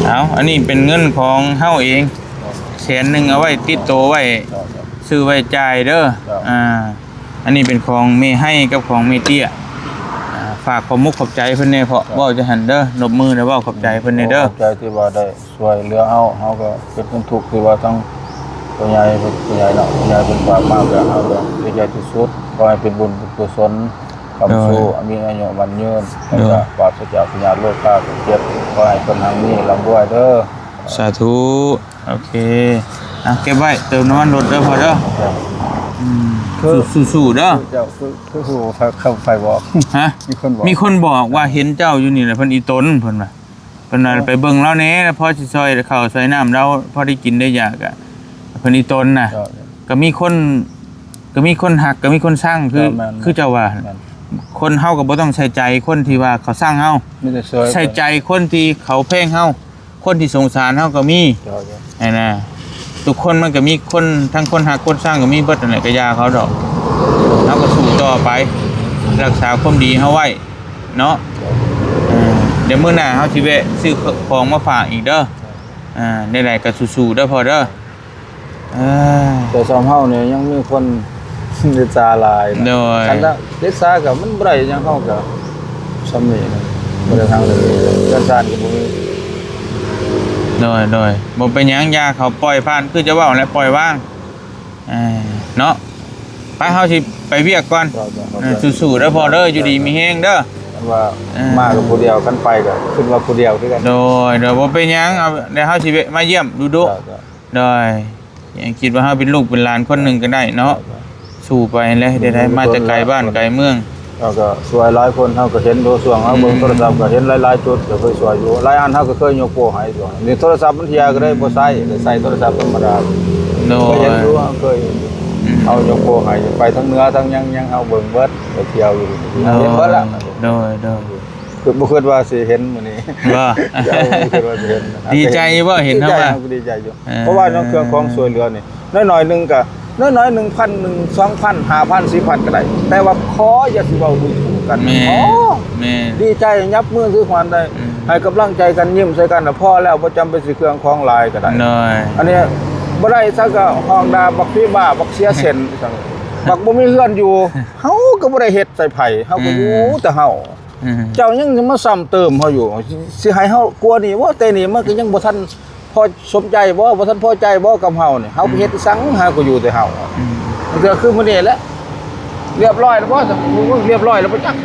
ເອົາ ອັນນີ້ເປັນເງິນຂອງເຮົາເອງ ແສນໜຶ່ງ ເອົາໄວ້ຕິດໂຕໄວ້ ຊື້ໄວ້ຈ່າຍເດີ ອ່າ ອັນນີ້ເປັນຂອງແມ່ໄຮກັບຂອງແມ່ເຕ້ຍ ອ່າ ຝາກຂອບມຸກຂອບໃຈເພິ່ນແດ່ເພາະ ເວົ້າຈັ່ງຫັ້ນເດີ ນົບມືແລ້ວເວົ້າຂອບໃຈເພິ່ນແດ່ເດີ ຂອບໃຈທີ່ວ່າໄດ້ຊ່ວຍເຫຼືອເຮົາ ເຮົາກໍເປັນຄົນທຸກ ທີ່ວ່າທັງຜູ້ໃຫຍ່ ຜູ້ໃຫຍ່ເນາະ ຜູ້ໃຫຍ່ເພິ່ນຝາກມາ ກໍເຮົາກໍດີໃຈທີ່ສຸດ ຂໍໃຫ້ເປັນບຸນເປັນກຸສົນ ຄ້ຳຊູ ໂດຍ ມີອາຍຸໝັ້ນຍືນ ໂດຍ ແລ້ວກໍປາສະຈາກພະຍາດໂລຄາ ເຈັບ ຂໍໃຫ້ເພິ່ນຮັ່ງມີລ່ຳລວຍເດີ ສາທຸ ໂອເຄ ອ່ະ ເກັບໄວ້ເຕີມນ້ຳມັນລົດເດີພໍ່ເດີ ອືມ ຄື ສູ້ໆເດີ ເຈົ້າ ຄື ຄືຮູ້ເຂົາ ເຂົາໄປບອກ ຮະ ມີຄົນບອກ ມີຄົນບອກວ່າເຫັນເຈົ້າຢູ່ນີ້ແຫຼະ ເພິ່ນອີ່ຕົນ ເພິ່ນວ່າ ເພິ່ນວ່າ ເອີ ໄປເບິ່ງລາວແດ່ ພໍຊິຊ່ອຍເຂົ້າຊ່ອຍນ້ຳລາວ ພໍໄດ້ກິນໄດ້ຢາກະ ເພິ່ນອີ່ຕົນນະ ເຈົ້າ ກໍມີຄົນ ກໍມີຄົນຮັກ ກໍມີຄົນຊັງ ຄື ເຈົ້າ ແມ່ນ ຄືເຈົ້າວ່າ ແມ່ນ ຄົນເຮົາກໍບໍ່ຕ້ອງໃສ່ໃຈຄົນທີ່ວ່າເຂົາຊັງເຮົາ ມີແຕ່ຊ່ວຍ ໃສ່ໃຈຄົນທີ່ເຂົາແພງເຮົາ ຄົນທີ່ສົງສານເຮົາກໍມີ ເຈົ້າ ເຈົ້າ ຫັ້ນນະ ທຸກຄົນມັນກໍມີຄົນ ທັງຄົນຮັກຄົນຊັງກໍມີເບິດນັ້ນແຫຼະ ກໍຢ່າເຂົາດອກ ເຮົາກໍສູ້ຕໍ່ໄປ ຮັກສາຄວາມດີເຮົາໄວ້ເນາະ ເອີ ດຽວມື້ໜ້າເຮົາຊິແວະຊື້ຂອງມາຝາກອີກເດີ ອ່າ ແນວໃດກໍສູ້ໆເດີພໍ່ເດີ ເອີ ແຕ່ຊ່ຳເຮົານີ້ຍັງມີຄົນອິດສາຫຼາຍນະ ໂດຍ ຄັນວ່າອິດສາກໍມັນບໍ່ໄດ້ຫຍັງ ເຮົາກໍຊ່ຳນີ້ນະ ບໍ່ໄດ້ທາງເດີ ເຮືອນຊານກໍບໍ່ມີ ໂດຍ ໂດຍ ບໍ່ເປັນຫຍັງ ຢ່າເຂົາ ປ່ອຍຜ່ານ ຄືຈະເວົ້າແຫຼະ ປ່ອຍວາງ ເອີ ເນາະ ໄປ ເຮົາຊິໄປວຽກກ່ອນ ເຈົ້າ ເຈົ້າ ເອີ ເຈົ້າ ສູ້ໆເດີພໍ່ເດີ ຢູ່ດີມີແຮງເດີ ຄັນວ່າ ເອີ ມາກັບຜູ້ດຽວ ຄັນໄປກໍຂຶ້ນວ່າຜູ້ດຽວຄືກັນ ໂດຍ ໂດຍ ບໍ່ເປັນຫຍັງ ເອົາ ດຽວເຮົາຊິແວະມາຢ້ຽມດຸໆ ເຈົ້າ ເຈົ້າ ໂດຍ ຄິດວ່າເຮົາເປັນລູກເປັນຫຼານຄົນໜຶ່ງກໍໄດ້ເນາະ ເຈົ້າ ສູ້ໄປແຫຼະ ເຮັດໃດ ມາແຕ່ໄກບ້ານໄກເມືອງ ເຮົາກໍຊ່ວຍຫຼາຍຄົນ ເຮົາກໍເຫັນຢູ່ ຊ່ວງເຮົາເບິ່ງ ອືມ ໂທລະສັບກໍເຫັນຫຼາຍໆຈຸດ ກໍເຄີຍຊ່ວຍຢູ່ ຫຼາຍອັນເຮົາກໍເຄີຍຍົກໂປ້ໃຫ້ ຊ່ວງນີ້ໂທລະສັບມັນເສຍກໍເລີຍບໍ່ໃຊ້ ໄດ້ໃຊ້ໂທລະສັບທຳມະດາ ໂດຍ ເຄີຍເຫັນຢູ່ ເຮົາເຄີຍເຫັນຢູ່ ອືມ ເຮົາຍົກໂປ້ໃຫ້ ໄປທາງເໜືອທາງຫຍັງ ເຮົາເບິ່ງເບິດ ໄປທ່ຽວຢູ່ ໂດຍ ເຫັນເບິດລະ ໂດຍ ໂດຍ ບໍ່ຄິດວ່າຊິເຫັນມື້ນີ້ ບໍ່ ເຈົ້າ ບໍ່ຄິດວ່າຊິເຫັນ ດີໃຈຢູ່ບໍ່ ເຫັນເຮົາວ່າ ດີໃຈຢູ່ ເອີ ເພາະວ່າເລື່ອງເຄື່ອງຂອງຊ່ວຍເຫຼືອນີ້ ນ້ອຍໆໜຶ່ງກໍ ນ້ອຍໆໜຶ່ງພັນ ໜຶ່ງ ສອງພັນ ຫ້າພັນ ສີ່ພັນກໍໄດ້ ແຕ່ວ່າຂໍຢ່າຊິເວົ້າດູຖູກກັນ ແມ່ນ ຂໍ ແມ່ນ ດີໃຈ ຍັບມືຖືຫວນໄດ້ ອືມ ໃຫ້ກຳລັງໃຈກັນ ຍິ້ມໃສ່ກັນ ກໍພໍແລ້ວ ບໍ່ຈຳເປັນຊິເຄື່ອງຂອງຫຼາຍກໍໄດ້ ໂດຍ ອັນນີ້ບໍ່ໄດ້ຊະກໍຮ້ອງດ່າບັກຜີບ້າ ບັກເສຍເສັ້ນ ບັກບໍ່ມີເຮືອນຢູ່ ເຮົາກໍບໍ່ໄດ້ເຮັດໃສ່ໃຜ ເຮົາກໍຢູ່ ອືມ ແຕ່ເຮົາ ອືມ ເຈົ້າຍັງມາຊ້ຳເຕີມເຮົາຢູ່ ຊິໃຫ້ເຮົາກວ່ານີ້ບໍ່ ແຕ່ນີ້ມັນກໍຍັງບໍ່ທັນພໍສົມໃຈບໍ່ ບໍ່ທັນພໍໃຈບໍ່ກັບເຮົານີ້ ເຮົາ ອືມ ເຮັດອີ່ສັງ ຫາກໍຢູ່ແຕ່ເຮົາ ອືມ ມັນກໍຄືມື້ນີ້ແຫຼະ ລຽບຮ້ອຍແລ້ວບໍ່ ລຽບຮ້ອຍແລ້ວບໍ່ຈັກ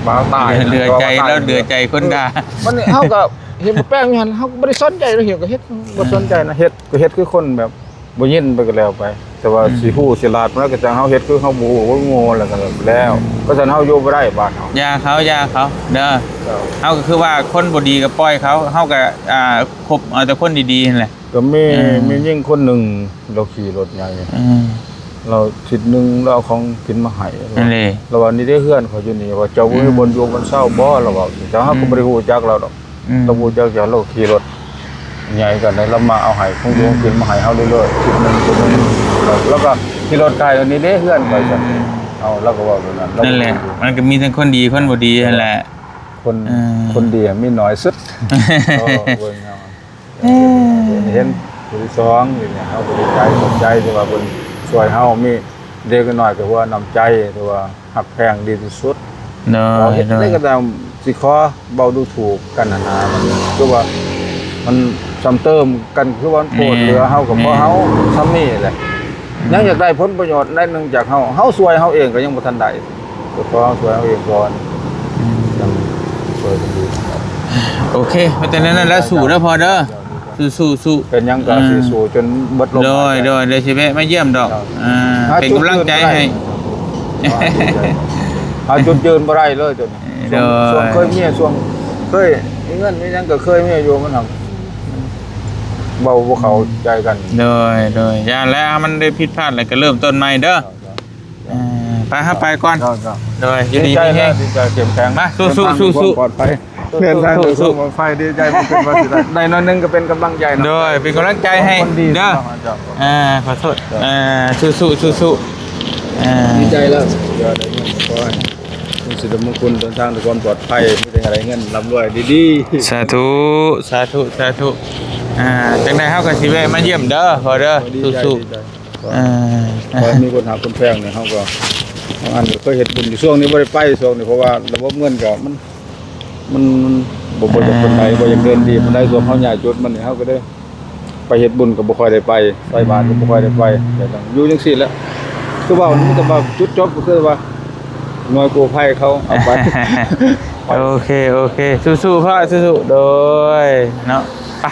ບ້າຕາຍ ເຫຼືອໃຈ ລາວເຫຼືອໃຈຄົນດ່າ ເອີ ມັນນີ້ເຮົາກໍເຫັນແປງຢູ່ຫັ້ນ ເຮົາກໍບໍ່ໄດ້ສົນໃຈ ເຮົາເຮັດກໍເຮັດ ບໍ່ສົນໃຈນະ ເຮັດກໍເຮັດຄືຄົນແບບ ບໍ່ຍິນໄປກໍແລ້ວໄປ ແຕ່ວ່າ ອືມ ຊິຮູ້ຊິຫຼາດມັນກໍຈັ່ງ ເຮົາເຮັດຄືເຮົາບໍ່ຮູ້ບໍ່ໂງ່ແລ້ວກໍແລ້ວ ອືມ ເພາະສະນັ້ນເຮົາຢູ່ບໍ່ໄດ້ບ້ານເຮົາ ຢ່າເຂົາ ຢ່າເຂົາເດີ ເຈົ້າ ເຮົາກໍຄືວ່າຄົນບໍ່ດີກໍປ່ອຍເຂົາ ເຮົາກໍ ອ່າ ຄົບເອົາແຕ່ຄົນດີໆຫັ້ນແຫຼະ ກໍມີ ເອີ ມີຍິງຄົນໜຶ່ງ ລາວຂີ່ລົດໃຫຍ່ ອືມ ລາວທິດໜຶ່ງລາວເອົາຂອງກິນມາໃຫ້ ນັ້ນແຫຼະ ລາວວ່າ ນີ້ເດ້ເຮືອນຂ້ອຍຢູ່ນີ້ ວ່າເຈົ້າບໍ່ມີ ອືມ ບ່ອນຢູ່ບ່ອນເຊົາບໍ່ ລາວເວົ້າ ແຕ່ເຮົາກໍ ອືມ ບໍ່ໄດ້ຮູ້ຈັກລາວດອກ ອືມ ລາວຮູ້ຈັກຈະລາວຂີ່ລົດໃຫຍ່ກັນ ລາວມາເອົາໃຫ້ຂອງຢູ່ ອືມ ຂອງກິນມາໃຫ້ເຮົາເລື້ອຍໆ ຊຸດໜຶ່ງ ຊຸດໜຶ່ງ ລາວກໍຂີ່ລົດໄກ ນີ້ເດ້ເຮືອນຂ້ອຍ ອືມ ເອົາ ລາວກໍເວົ້າແບບນັ້ນ ນັ້ນແຫຼະ ມັນກໍມີທັງຄົນດີຄົນບໍ່ດີຫັ້ນແຫຼະ ຄົນ ເອີ ຄົນດີມີໜ້ອຍສຸດ ເອີ ເບິ່ງເອົາ ເອີ ເຫັນຜູ້ທີ່ສອງນີ້ ເຮົາກໍດີໃຈ ຂອບໃຈທີ່ວ່າເພິ່ນຊ່ວຍເຮົາ ມີເດັກນ້ອຍກໍຮູ້ວ່ານ້ຳໃຈ ຖືວ່າ ຮັກແພງດີທີ່ສຸດ ໂດຍ ເຮັດ ໂດຍ ໃດກໍຕາມ ຊິຂໍເວົ້າດູຖູກກັນຫັ້ນນະ ມັນຄືວ່າ ມັນຊ້ຳເຕີມກັນ ຄືວ່າມັນໂພດເຫຼືອເຮົາ ກໍເພາະເຮົາ ແມ່ນ ສ່ຳນີ້ແຫຼະ ອືມ ຍັງຢາກໄດ້ຜົນປະໂຫຍດໃນໜຶ່ງຈາກເຮົາ ເຮົາຊ່ວຍເຮົາເອງກໍຍັງບໍ່ທັນໄດ້ ກໍຂໍເຮົາຊ່ວຍເຮົາເອງກ່ອນ ອືມ ຈັ່ງຊ່ວຍກັນດີ ໂອເຄ ມີແຕ່ແນວນັ້ນແຫຼະ ສູ້ເດີພໍ່ເດີ ສູ້ໆ ເປັນຫຍັງກໍ ອືມ ຊິສູ້ຈົນເບິດລົມ ໂດຍ ຫາຍໃຈ ໂດຍ ດຽວຊິແວະມາຢ້ຽມດອກ ເຈົ້າ ອ່າ ເປັນກຳລັງໃຈໃຫ້ ຫາຈຸດຢືນບໍ່ໄດ້ເລີຍໂຕນີ້ ໂດຍ ຊ່ວງເຄີຍເມຍ ຊ່ວງເຄີຍມີເງິນມີຫຍັງກໍເຄີຍເມຍຢູ່ ມັນຫາກເວົ້າບໍ່ເຂົ້າໃຈກັນ ໂດຍ ໂດຍ ຢ່າແລ້ວ ມັນໄດ້ຜິດພາດແລ້ວກໍເລີ່ມຕົ້ນໃໝ່ເດີ ເຈົ້າ ເອີ ໄປ ເຮົາໄປກ່ອນ ເຈົ້າ ເຈົ້າ ໂດຍ ຢູ່ດີມີແຮງ ດີໃຈ ເຂັ້ມແຂງ ມາ ສູ້ໆ ສູ້ໆ ປອດໄພ ເດີນທາງ ສູ້ໆ ປອດໄພ ດີໃຈ ບໍ່ຄິດວ່າຊິໄດ້ ໄດ້ໜ້ອຍໜຶ່ງກໍເປັນກຳລັງໃຈເນາະ ໂດຍ ເປັນກຳລັງໃຈໃຫ້ເດີ ເຈົ້າ ອ່າ ຂໍໂທດ ເຈົ້າ ເອີ ສູ້ໆ ສູ້ໆ ເອີ ດີໃຈແລ້ວ ເດີ ໄດ້ເງິນ ຂໍໃຫ້ມີສິລິມງຄຸນ ເດີນທາງດ້ວຍຄວາມປອດໄພ ມີແຕ່ໃຫ້ໄດ້ເງິນ ລ່ຳລວຍດີໆ ສາທຸ ສາທຸ ສາທຸ ອ່າ ຈັ່ງໃດເຮົາກໍຊິແວະມາຢ້ຽມເດີ ພໍ່ເດີ ສູ້ໆ ເອີ ຂໍໃຫ້ມີຄົນຮັກຄົນແພງນີ້ ເຮົາກໍບາງອັນກໍເຄີຍເຮັດບຸນຢູ່ ຊ່ວງນີ້ບໍ່ໄດ້ໄປ ຊ່ວງນີ້ ເພາະວ່າລະບົບເງິນກໍມັນ ມັນ ມັນບໍ່ ບໍ່ຢາກປານໃດ ບໍ່ຢາກເດີນດີປານໃດ ຊ່ວງເຮົາຍ້າຍຈຸດມານີ້ ເຮົາກໍໄດ້ໄປເຮັດບຸນກໍບໍ່ຄ່ອຍໄດ້ໄປ ໃສ່ບາດກໍບໍ່ຄ່ອຍໄດ້ໄປ ແຕ່ກໍຢູ່ຈັ່ງຊີ້ແຫຼະ ຄືເວົ້າ ມີແຕ່ວ່າຈຸດຈົບກໍຄືວ່າ ໜ່ວຍກູ້ໄພເຂົາເອົາໄປ ໂອເຄ ໂອເຄ ສູ້ໆ ພໍ່ ສູ້ໆ ໂດຍ ເນາະ ໄປ.